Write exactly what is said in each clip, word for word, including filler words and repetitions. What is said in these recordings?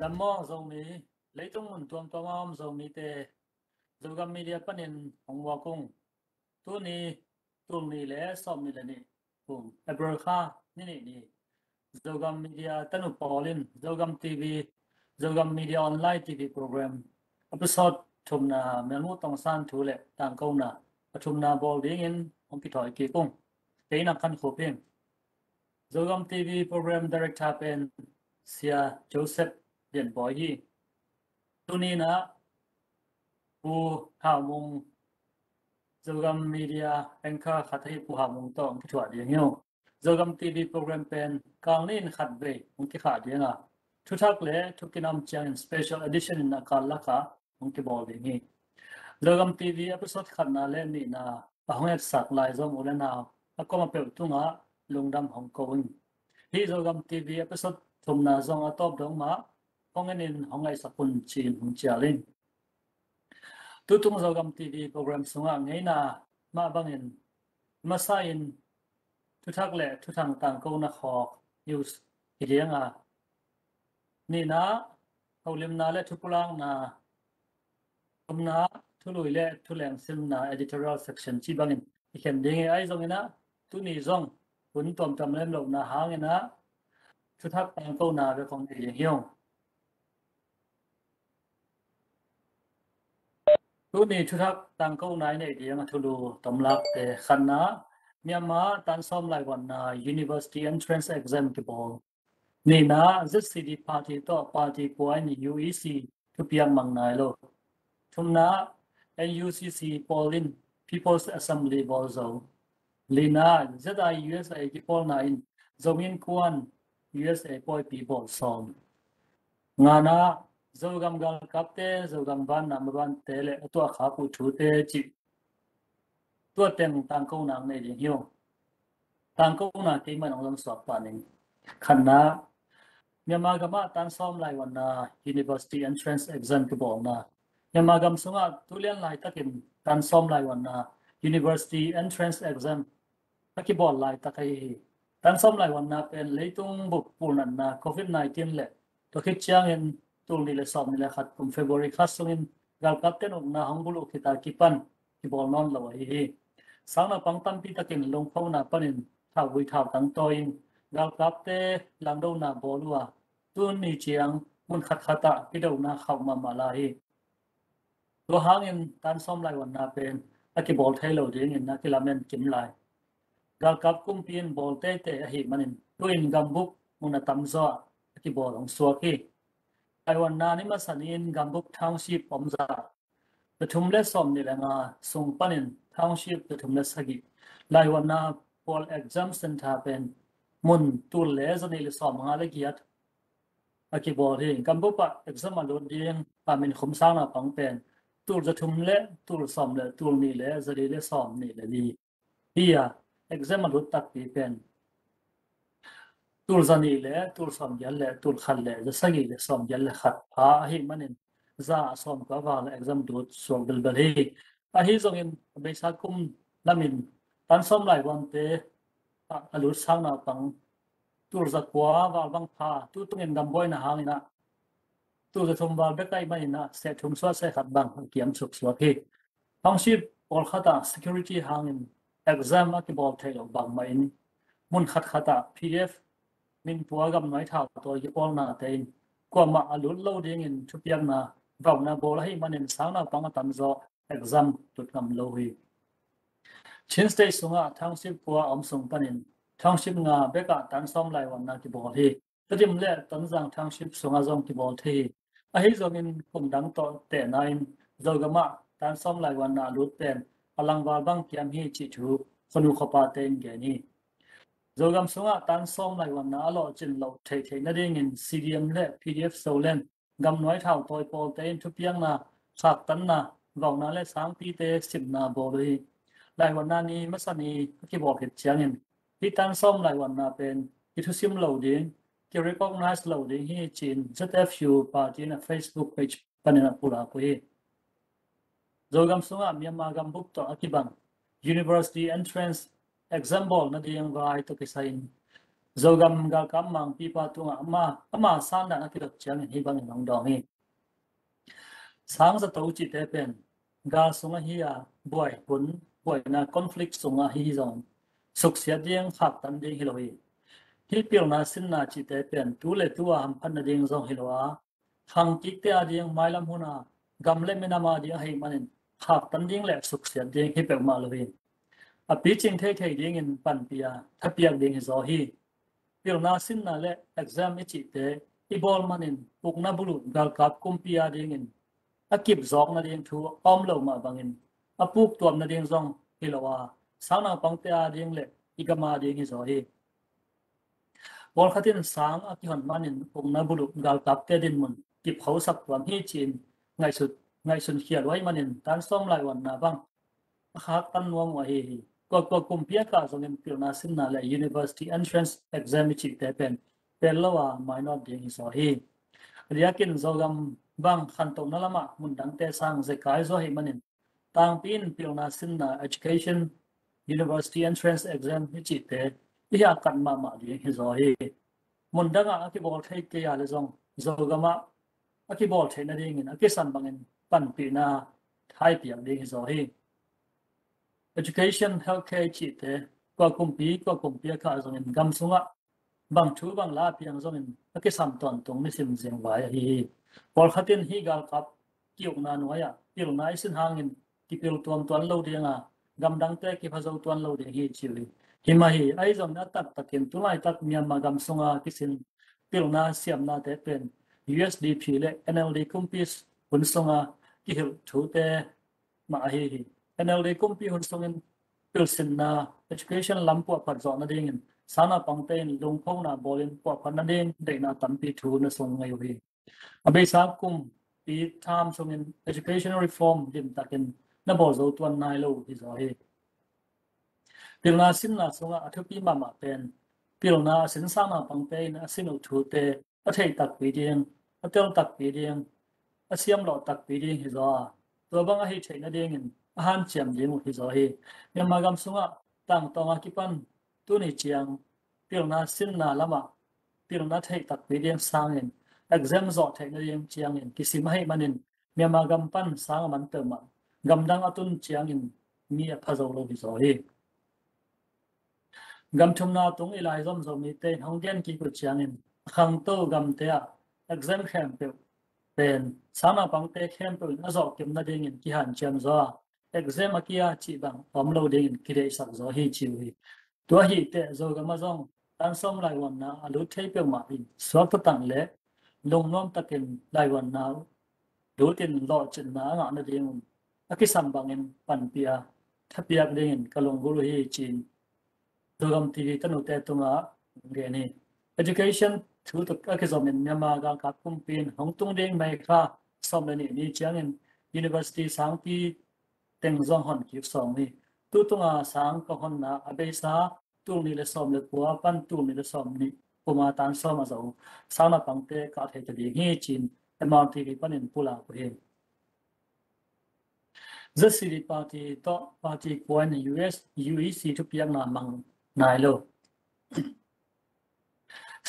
Dam maw Zomi, leitung mun tuamtuam a om Zomite, Zogam Media panin hong muak ung. Tuni, tul nih le sawmnih le nih kum, April kha ni nih ni, Zogam Media tanu pawl in Zogam T V, Zogam Media Online T V program episode thumna, Melmuh Tongsan thu le tangkona a thumna bawl dingin hong kithawi kik ung. Kei Nang Khan Khup hi ing. Zogam T V program director pen Sia Joseph Lian Bawi hi. Tuni-in ah Pu Hau Mung, Zogam Media anchor khat ahi Pu Hau Mung tawh hong kithuah ding hi ung. Zogam T V program pen kal nih in khat vei hong kikhah ding a, thuthak le thukin a om ciangin special edition in a kal lakah hong kibawl ding hi. Zogam T V episode khatna le nihna a hong etsak lai Zogam u le nau a kuama peuh tungah lungdam hong ko ing. Hih Zogam T V episode thumna zong a tawp dong mah hong enin hong ngaihsak un ci-in hong cial ing. Tutung Zogam T V program sungah ngeina mah bangin masa in thuthak le thuthang tangkona khawk news hi ding a, nihna holimna le thupulakna, thumna thului le thuleng simna, editorial section ci bangin i khen ding hi. Ahi zongin ah tuni zong hun tuamtuam lemlohna hangin ah thuthak tangkona bek hong nei ding hi ung. Tuni thuthak tangkona i neih ding a thulu tomlakte: khatna, Myanmar tan sawm laivuanna University Entrance Exam kibawl. Nihna, Z C D party tawh party kua in U E C thupiak mang nai lo. Thumna, N U C C pawl in People's Assembly bawl zo. Lina, Z I U S A kipawlna in Zomi Innkuan U S A pawipi bawl sawm. Ngana, Zogam galkapte Zogam vanna mabante le a tuahkhak uh thute cih tua teng tangkona nei ding hi ung. Tangkona keimah in hong zong suak pah ning. Khatna, Myanmar gamah tan sawm laivuanna University Entrance Exam kibawlna. Myanmar gam sungah tulian laitakin tan sawm laivuanna University Entrance Exam a kibawl laitak ahi hi. Tan sawm laivuanna pen leitung bup pulnatna Covid nineteen le tua khit ciangin tul nih le sawmnih le khat kum February kha sungin galkapten ukna hong buluh khit a kipan kibawl nawn lo ahi hi. Sangnaupang tampi takin lungphona panin thauvui thautang tawi-in galkapte langdona bawl uh a, tuni ciang mun khatkhat ah kidona khauh mahmah lai hi. Tua hangin tan sawm laivuanna pen a kibawl thei lo dingin a kilamen kim lai. Galkap kumpi in bawl teitei ahih manin tu-in gambup mun a tamzaw ah a kibawl hong suak hi. Laivuanna ni masa ni-in gambup township om za, za thum le sawmnih le nga sung panin township za thum le sagih, laivuanna pawl exam center pen mun tul le za nih le sawmnga le giat a kibawl hi. Gambup ah exam a lut ding a min khum sangnaupang pen tul za thum le tul sawm le tul nih le za li le sawmnih le li hi a, exam a lut takpi pen tul za nih le tul sawmgiat le tul khat le za sagih le sawmgiat le khat pha ahih manin za a sawmkua val exam lut suak belbel hi. Ahi zongin a beisa kum lamin tan sawm laivuante ah a lut sangnaupang tul za kua val bang pha, tu tungin gambuaina hangin ah tul za thum val bek ahih manin ah seh thum suah seh khat bang a kiam suksuak hi. Township pawlkhat ah security hangin exam a kibawl thei lo bangmah in mun khatkhat ah P D F min pua gamnuai thau tawi kipawlnate in kuamah a lut lo dingin thupiakna vauna bawl ahih manin sangnaupang a tamzaw exam lut ngam lo hi. Chin State sungah township kua a om sung panin township nga bekah tan sawm laivuanna kibawl hi. Tedim le Tonzang township sungah zong kibawl thei hi. Ahi zongin kum dang tawh tehna in Zogam ah tan sawm laivuanna a lut pen a langval bang kiam hi cih thu khuanu khuapate in gen hi. Zogam sungah tan sawm laivuanna a lawhcin loh theihtheih nadingin C D M le P D F Zoland gamnuai thau tawi pawlte in thupiakna, khaktanna, vauna le sangpite simna bawl uh hi. Laivuanna ni masa ni a kibawl khit ciangin hih tan sawm laivuanna pen kithusim lo ding, kirecognize lo ding hi ci-in Z F U party in a Facebook page panin a pulak uh hi. Zogam sungah Myanmar gambup tawh a kibang university entrance exam bawl nading vai tawh kisai-in Zogam galkap mangpipa tungah ama, ama sandan a kidot ciangin hih bangin hong dawng hi. Sang zato cihte pen gal sung ahi a, buai hun, buaina conflict sung ahi zong suksiat ding, khaktan ding hi lo hi. Hih pilna sinna cihte pen tu le tu a hamphat nading zong hi lo a, khang kikte a ding, mailam hun a gam le minam a ding ahih manin khaktan ding le suksiat ding hi peuhmah lo hi. A picing theithei dingin panpih a, thapiak ding hi zaw hi. Pilna sinna le exam i cihte i bawl manin ukna buluh galkap kumpi a dingin a kipzawk nading thu a om lo mah bangin a puktuam nading zong hi lo a, sang naupangte a ding le i gam a ding hi zaw hi. Pawlkhat in sang a kihon manin ukna buluh galkapte dinmun kiphosak tuam hi ci-in ngaihsut, ngaihsun khial uh ahih manin tan sawm laivuanna bang a khaktan nuam uh ahi hi. Kuakua kumpi a kah zongin pilna sinna le university entrance exam i cihte pen pel lo a mainawt ding hi zaw hi. A diakin Zogam bang khantohna lamah mundangte sang zekai zaw ahih manin tangpi in pilna sinna education, university entrance exam i cihte i hiahkat mahmah ding hi zaw hi. Mundangah a kibawl thei kei a le zong Zogamah a kibawl theih nadingin a kisam bangin panpihna thaipiak ding hi zaw hi. Education, healthcare i cihte kua kumpi kua kumpi a kah zongin gam sungah bang thu bang la a piang zongin a kisam tawntung nisim zingvai ahi hi. Pawlkhat in hih galkap ki-ukna nuai-ah pilna i sin hangin kipil tuamtuan lo ding a, gamdangte kiphazo tuan lo ding hi ci uh hi. Hi mah hi, ahi zongin a taktakin tu laitak Myanmar gam sunga kisin pilna siamnate pen U S D P le N L D kumpi hun sunga kihilh thute mah ahi hi. N L D kumpi hun sungin pilsinna education lam puahphat zawh nadingin sang naupangte in lungphona bawlin puahphat nading deihna tampi thu na sung ngei uh hi. A beisa kumpi tham sungin education reform limtakin na bawl zo tuan nai lo hi zaw hi. Pilna sinna sungah a thupi mahmah pen pilna a sin sang naupangte in a sin uh thute a theih takpi ding, a tel takpi ding, a siamlawh takpi ding hi zaw a, tua bang a hih theih nadingin a hanciam ding uh hi zaw hi. Myanmar gam sungah tangtawng a kipan tuni ciang pilna sinna lamah pilna theih takpi ding sangin exam zawh theih nading ciangin kisim ahih manin Myanmar gam pan sang a man peuhmah gamdang a tun ciangin mi a phazo lo hi zaw hi. Gam thumna tung i lai zomzo mite in hong gen kik uh ciangin a khangto gamte ah exam khempeuh pen sang naupangte khempeuh in a zawhkim nadingin kihanciam zaw a, exam a kia cih bang om lo dingin kideihsak zaw hi ci uh hi. Tua hi teh Zogam ah zong tan sawm laivuanna a lut thei peuhmah in suakta tang le lungnuam takin laivuanna lutin lawhcinna a ngah nading un a kisam bangin panpih a thapiak dingin ka lunggulh uh hi ci-in Zogam T V tanute tungah gen hi. Education thu tuk a kizomin Myanmar galkap kumpi in hong tung ding May kha sawm le nih ni ciangin university sangpi teng zong hon kik sawm hi. Tu tunga sang ka honna a beisa tul nih le sawm le kua pan tul nih le sawm nih kuma tan sawm a zo sang naupangte kah thei ta ding hi ci-in M R T V panin pulak uh hi. Z C D party tawh party kua in U S, U E C thupiakna mang nai lo.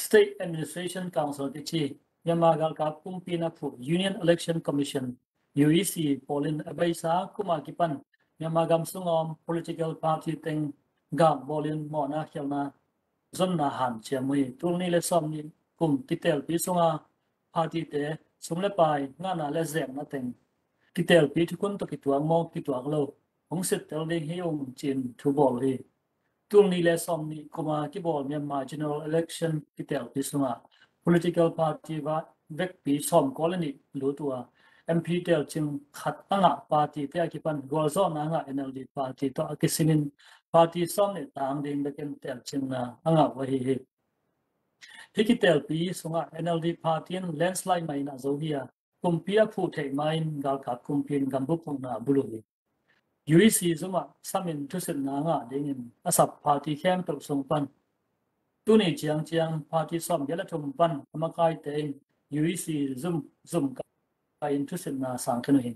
State Administration Council kici Myanmar galkap kumpi in a phuh Union Election Commission, U E C, pawl in a beisa kum a kipan Myanmar gam sunga om political party teng gak bawlin mawhna khialna zonna hanciam uh hi. Tul nih le sawm nih kum kitelpi sunga party te sum le pai ngahna le zekna teng kitelpi thukhun tawh kituak maw kituak lo hong sittel ding hi ung ci-in thu bawl uh hi. Tul nih le sawm nih kuma kibawl Myanmar General Election kitelpi sungah political party va vekpi sawmkua le nih lut uh a, M P telcing khat a ngah party te a kipan gualzawhna a ngah N L D party tawh a kisimin party sawm nih tang ding bekin telcingna a ngah uh ahi hi. Hih kitelpi sungah N L D party in landslide mah in a zo hi a, kumpi a phuh theih ma-in galkap kumpi in gambup hong na buluh hi. U E C zumah samin thusitna ngah dingin a sap party khempeuh sung pan tuni ciangciang party sawmgiat le thum pan a makaite in U E C zum, zum ka in thusitna sang khin uh hi.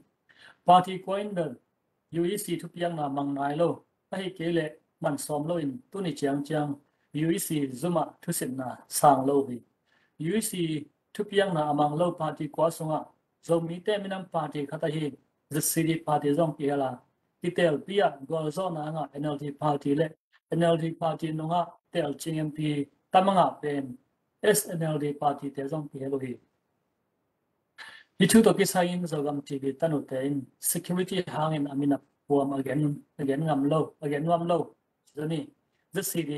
Party kua in bel U E C thupiakna mang nai lo, ahi kei leh man sawm loin tuni ciangciang UEC zumah thusimna sang lo hi. UEC thupiakna a mang lo party kua sungah Zomite minam party khat ahi ZCD party zong kihel a, kitelpi ah gualzawhna a ngah NLD party le NLD party nungah telcing MP tam a ngah pen SNLD party te zong kihel uh hi. Hih thu tawh kisai-in Zogam TV tanute in security hangin a min a puam a gen, a gen ngam lo, a gen nuam lo. Zani, ZCD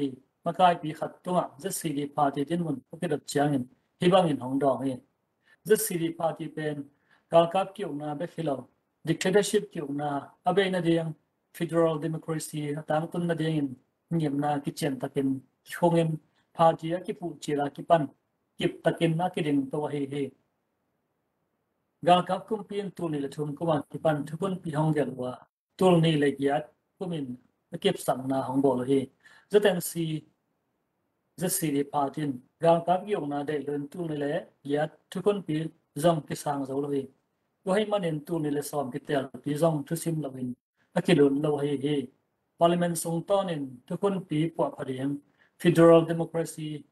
makaipi khat tungah ZCD party dinmun a kidot ciangin hih bangin hong dawng hi. ZCD party pen galkap ki-ukna bek hi lo, dictatorship ki-ukna a bei nading, federal democracy a tangtun nadingin ngimna kician takin kikhungin party a kiphuh cil a kipan kip takin a kiding to ahi hi. Galkap kumpi in tul nih le thum kum a kipan thukhunpi hong gelh uh a, tul nih le giat kumin a kipsakna hong bawl uh hi. ZNC, ZCD party in galkap ki-ukna deih loin tul nih le giat thukhunpi zong kisang zo lo hi. Tua ahih manin tul nih le sawm kitelpi zong thusim loin a kilut lo ahi hi. Parliament sung tawnin thukhunpi puahpha ding, federal democracy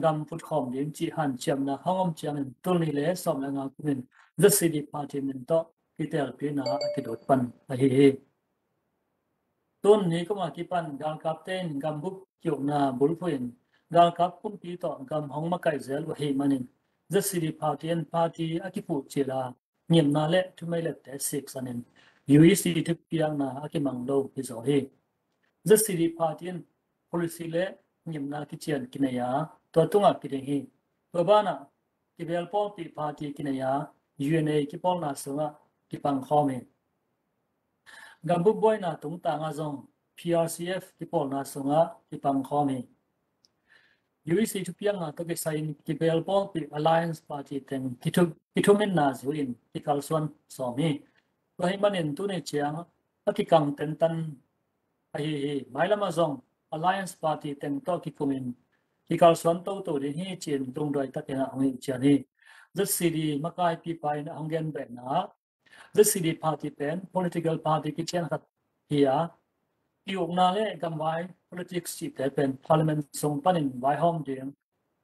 gam phutkhawm ding cih hanciamna hong om ciangin tul nih le sawm le nga kumin ZCD party min tawh kitelpina a kidot pan ahi hi. Tun ni kum a kipan galkapte in gambup ki-ukna bulphuhin galkap kumpi tawh gam hong makaih zel uh ahih manin ZCD party in party a kiphuh cil a ngimna le thumeilette siksanin UEC thupiakna a kimang lo hi zaw hi. ZCD party in policy le ngimna kician kinei a, tua tungah kiding hi. Tua banah kibel pawlpih party kinei a, UNA kipawlna sungah kipangkhawm hi. Gambup buaina tungtangah zong PRCF kipawlna sungah kipangkhawm hi. UEC thupiakna tawh kisai-in kibel pawlpih Alliance Party teng kithu-, kithuminna zui-in kikalsuan sawm hi. Tua ahih manin tuni ciang a kikang tentan ahi hi. Mailamah zong Alliance Party teng tawh kikumin kikalsuan toto ding hi ci-in lungduai takin a hong hilhcian hi. ZCD makaipipa in a hong genbehna ah ZCD party pen political party kician khat hi a, ki-ukna le gamvai politics cihte pen parliament sung panin vaihawm ding,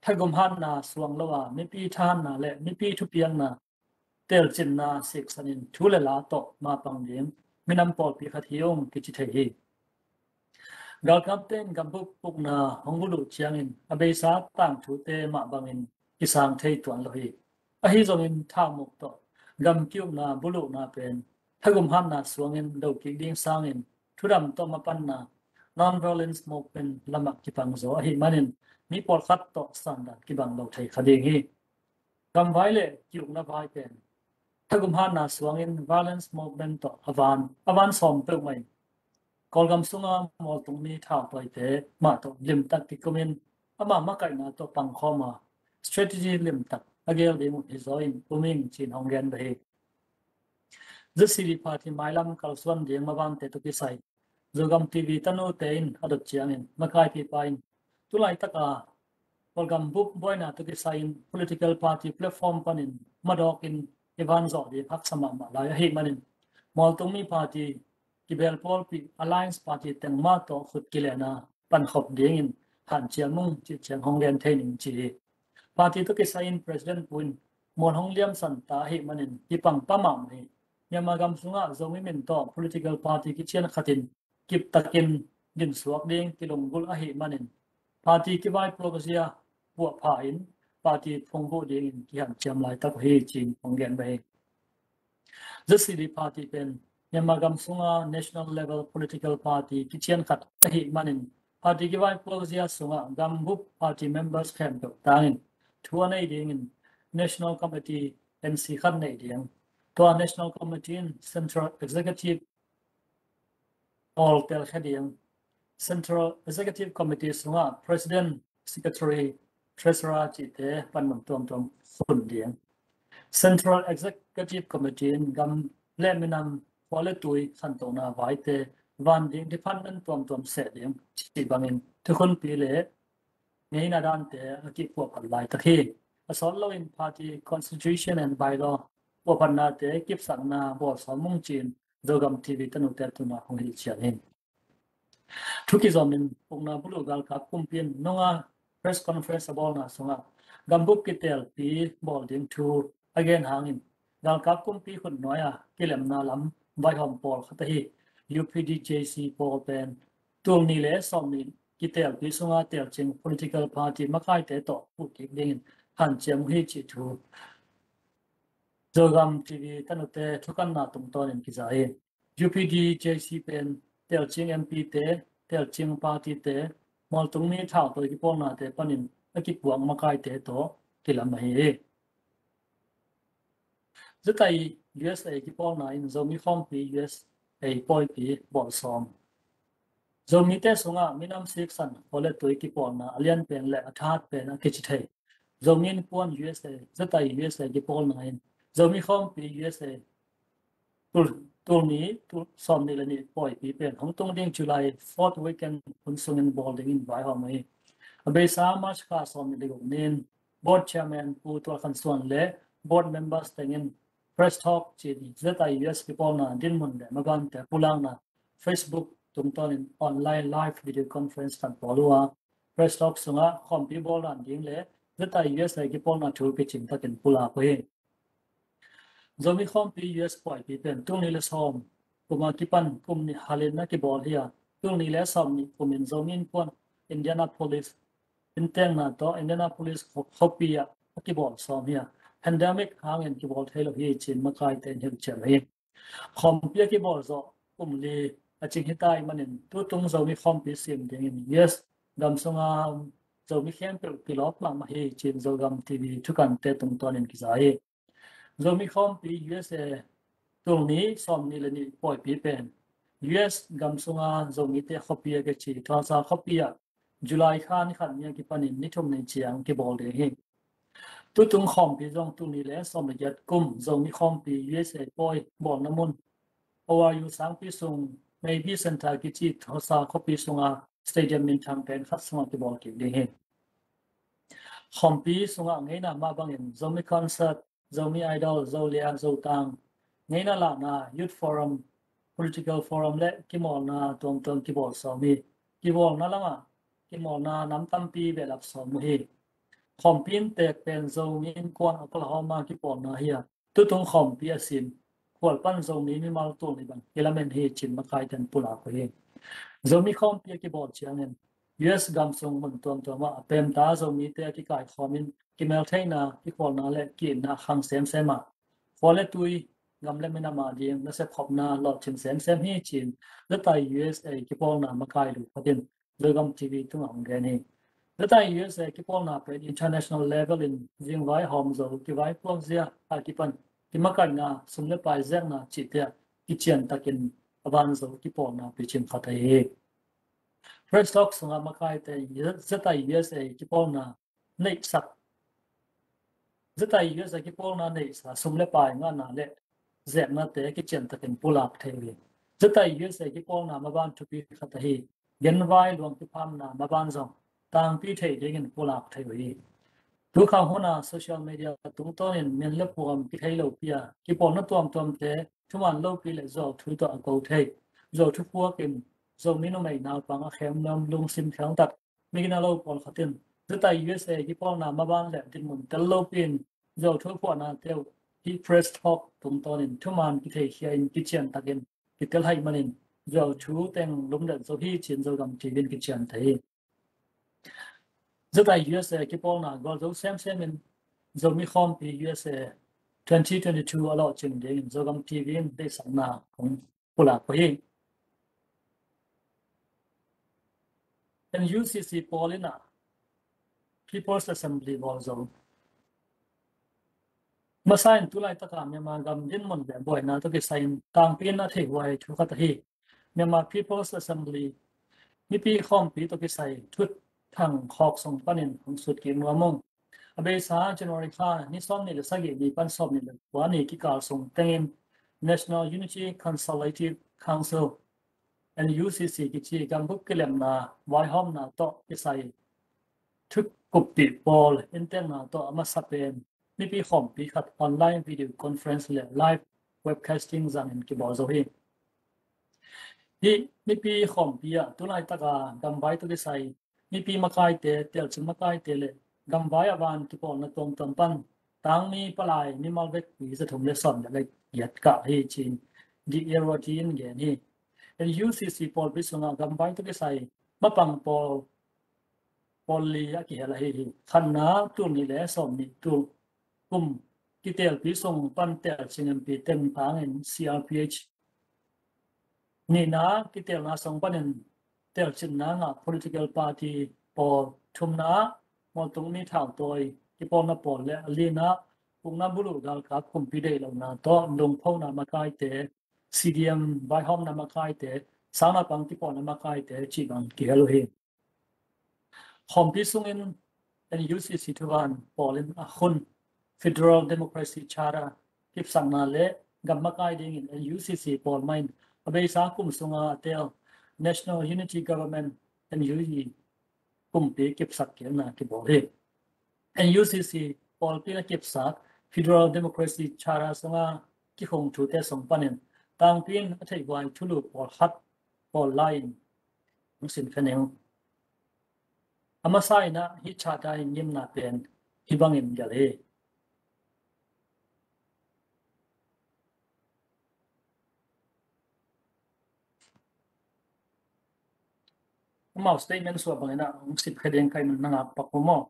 thagum hatna suang lo a mipi thahatna le mipi thupiakna telcinna siksanin thu le la tawh mapang ding minam pawlpi khat hi ung kici thei hi. Galkapte in gambup pukna hong buluh ciangin a beisa tangthute mah bangin kisang thei tuan lo hi. Ahi zongin thaumuk tawh gam ki-ukna buluhna pen thagum hatna suangin do kik ding sangin thudam tawh mapanna non-violence movement lamah kipang zaw ahih manin mi pawlkhat tawh sandan kibang lo thei kha ding hi. Gamvai le ki-ukna vai pen thagum hatna suangin violence movement tawh a van, a van sawm peuhmah in Kawlgam sunga mualtung mi thautawite mah tawh limtak kikumin ama makaihna tawh pangkhawm a strategy limtak a gel ding uh hi zaw in um ing ci-in hong gen beh hi. ZCD party mailam kalsuan ding mavante tawh kisai Zogam TV tanute in a dot ciangin makaipipa in tulaitak a Kawlgam bup buaina tawh kisai-in political party platform panin madawkin i van zawh ding haksa mahmah lai ahih manin mualtung mi party kibel pawlpih Alliance Party teng mah tawh khut kilenna pankhop dingin hanciam ung cih ciang hong gen thei ning ci hi. Party tawh kisai-in President pu in mual hong liamsan ta ahih manin kipang pa mahmah hi. Myanmar gam sungah Zomi min tawh political party kician khatin kiptakin ginsuak ding kilunggulh ahih manin party kivaipuak zia puahpha in party phungvuh dingin kihanciam laitak uh hi ci-in hong gen beh hi. ZCD party pen Myanmar gam sunga national level political party kician khat ahih manin party kivaipuak zia sungah gambup party members khempeuh tangin thu a nei dingin National Committee NC khat nei ding, tua National Committee in Central Executive awl telkhia ding, Central Executive Committee sungah President, Secretary, Treasurer cihte panmun tuamtuam khun ding. Central Executive Committee in gam le minam, khua le tui khantohna vaite van ding department tuamtuam seh ding cih bangin thukhunpi le ngeina dante a kipuahphat laitak hi. A sawt loin party constitution and bylaw puahphatnate kipsakna bawl sawm ung ci-in Zogam TV tanute tungah hong hilhcian hi. Thu kizomin ukna buluh galkap kumpi in nunga press conference a bawlna sungah gambup kitelpi bawl ding thu a gen hangin galkap kumpi khut nuai-a kilemna lam vaihawm pawl khat ahi U P D J C pawl pen tul nih le sawm nih kitelpi sunga telcing political party makaite tawh puh kik dingin hanciam uh hi cih thu Zogam T V tanute thukanna tungtawnin kiza hi. U P D J C pen telcing M P te, telcing party te, mualtung mi thautawi kipawlnate panin a kipuak makaite tawh kilam ahi hi. Zetai U S A kipawlna in Zomi khawmpi U S A pawipi bawl sawm. Zomite sungah minam siksan, khua le tui kipawlna a lianpen le a thatpen a kici thei Zomi Innkuan U S A, Zetai U S A kipawlna in Zomi khawmpi U S A tul, tul nih, tul sawm nih le nih pawipi pen hong tung ding July fourth weekend hun sungin bawl dingin vaihawm hi. A beisa March kha sawm nih le guk nin board chairman Pu Tual Khan Suan le board members tengin press talk ci-in Zetai U S kipawlna dinmun le mabante pulakna Facebook tungtawnin online live video conference kan pawl uh a, press talk sungah khawmpi bawl dan ding le Zetai U S A kipawlna thu kicing takin pulak uh hi. Zomi khawmpi U S pawipi pen tul nih le sawm kuma kipan kum nih halin a kibawl hi a, tul nih le sawm nih kumin Zomi Innkuan Indianapolis inntekna tawh Indianapolis khuapi ah a kibawl sawm hi a, pandemic hangin kibawl thei lo hi ci-in makaite in hilhciam hi. Khawmpi a kibawl zawh kum li a cing hi tai manin tutung Zomi khawmpi sim dingin U S gam sunga Zomi khempeuh kilawp mahmah hi ci-in Zogam T V thukante tungtawnin kiza hi. Zomi khawmpi U S A tul nih sawm nih le nih pawipi pen U S gam sunga Zomite khuapi a kici Tulsa khuapi ah July kha ni khat ni a kipanin ni thum ni ciang kibawl ding hi. Tutung khawmpi zong tul nih le sawm le giat kum Zomi khawmpi U S A pawi bawlna mun O R U sangpi sung Maybe Center kici Tulsa khuapi sunga stadium minthang pen khat sungah kibawl kik ding hi. Khawmpi sungah ngeina mah bangin Zomi Concert, Zomi Idol, Zolia, Zotang, ngeina lahna, Youth Forum, Political Forum le kimawlna tuamtuam kibawl sawm hi. Kibawlna lamah kimawlna nam tampi behlap sawm uh hi. Khawmpi inntek pen Zomi Innkuan Oklahoma kipawlna hi a, tutung khawmpi a sin khualpan Zomi mimal tul nih bang kilamen hi ci-in makaite in pulak uh hi. Zomi khawmpi a kibawl ciangin U S gam sung mun tuamtuam ah a pemta Zomite a kikaikhawmin kimeltheihna, kikhualna le ki-itna khang semsem a, khua le tui, gam le minam ading nasep khopna lawhcing semsem hi ci-in Zetai U S A kipawlna makaih lu khat in Zogam T V tungah hong gen hi. Zetai U S A kipawlna pen international level in zingvai hawm zo, kivaipuak zia a kipan kimakaihna, sum le pai zekna cihte ah kician takin a van zo kipawlna picing khat ahi hi. Press talk sungah makaite Zetai U S A kipawlna neihsak, Zetai U S A kipawlna neihsa sum le pai ngahna le zeknate kician takin pulak thei uh hi. Zetai U S A kipawlna maban thupi khat ahi genvai luang kiphamna maban zong tangpi thei dingin pulak thei uh hi. Tukhang huna social media tungtawnin min le puam kithei lopi a kipawlna tuamtuamte thuman lopi le zuau thu tawh a ko thei, zuau thu puakin Zomi numei naupang a khem nuam lungsim khel tak migina lo pawlkhat in Zetai U S A kipawlna maban le dinmun tel lopi in zuau thu phuahnate uh hih press talk tungtawnin thuman kitheikhia in kician takin kitel haih manin zuau thu teng lumlet zo hi ci-in Zogam T V in kician thei hi. Zetai U S A kipawlna gualzo semsem in Zomi khawmpi U S A twenty twenty-two a lawhcing dingin Zogam T V in deihsakna hong pulak uh hi. N U C C pawl in ah People's Assembly bawl zo. Masa in tulaitaka Myanmar gam dinmun le buaina tawh kisai in tangpi in a theihhuai thu khat ahi Myanmar People's Assembly mipi khawmpi tawh kisai thuthang khawk sung panin hong sut kik nuam ung. A beisa January kha ni sawm nih le sagih ni pan sawm nih le kua ni kikal sung tengin National Unity Consultative Council, N U C C kici gambup kilemna vaihawmna tawh kisai thukuppih pawl inntekna tawh a masa pen mipi khawmpi khat online video conference le live webcasting zangin kibawl zo hi. Hih mipi khawmpi ah tulaitaka gamvai tawh kisai mipi makaite, telcing makaite le gamvai a van kipawlna tuamtuam pan tangmi palai mimal vekpi zathum le sawm le giat kah hi ci-in The Irrawaddy in gen hi. N U C C pawlpi sungah gamvai tawh kisai mapang pawl pawl li a kihel ahi hi. Khatna, tul nih le sawm nih tul kum kitelpi sung pan telcing M P teng tangin C R P H. Nihna, kitelna sung panin telcinna ngah political party pawl. Thumna, mualtung mi thautawi kipawlna pawl le a lina, ukna buluh galkap kumpi deih lohna tawh lungphona makaite, C D M vaihawmna makaite, sangnaupang kipawlna makaite cih bang kihel uh hi. Khawmpi sungin N U C C thuvan pawlin a khun Federal Democracy Charter kipsakna le gam makai dingin N U C C pawl mah in a beisa kum sunga a tel National Unity Government, N U G, kumpi kipsak kikna kibawl hi. N U C C pawlpi a kipsak Federal Democracy Charter sunga kikhung thute sung panin tangpi in a theihhuai thulu pawlkhat pawl lai-in hong simkhia ning. A masa in ah hih charter i ngimna pen hih bangin gelh hi. Amau statement suah bangin ah hong simkhia ding ka hih man na ngak pak uh maw?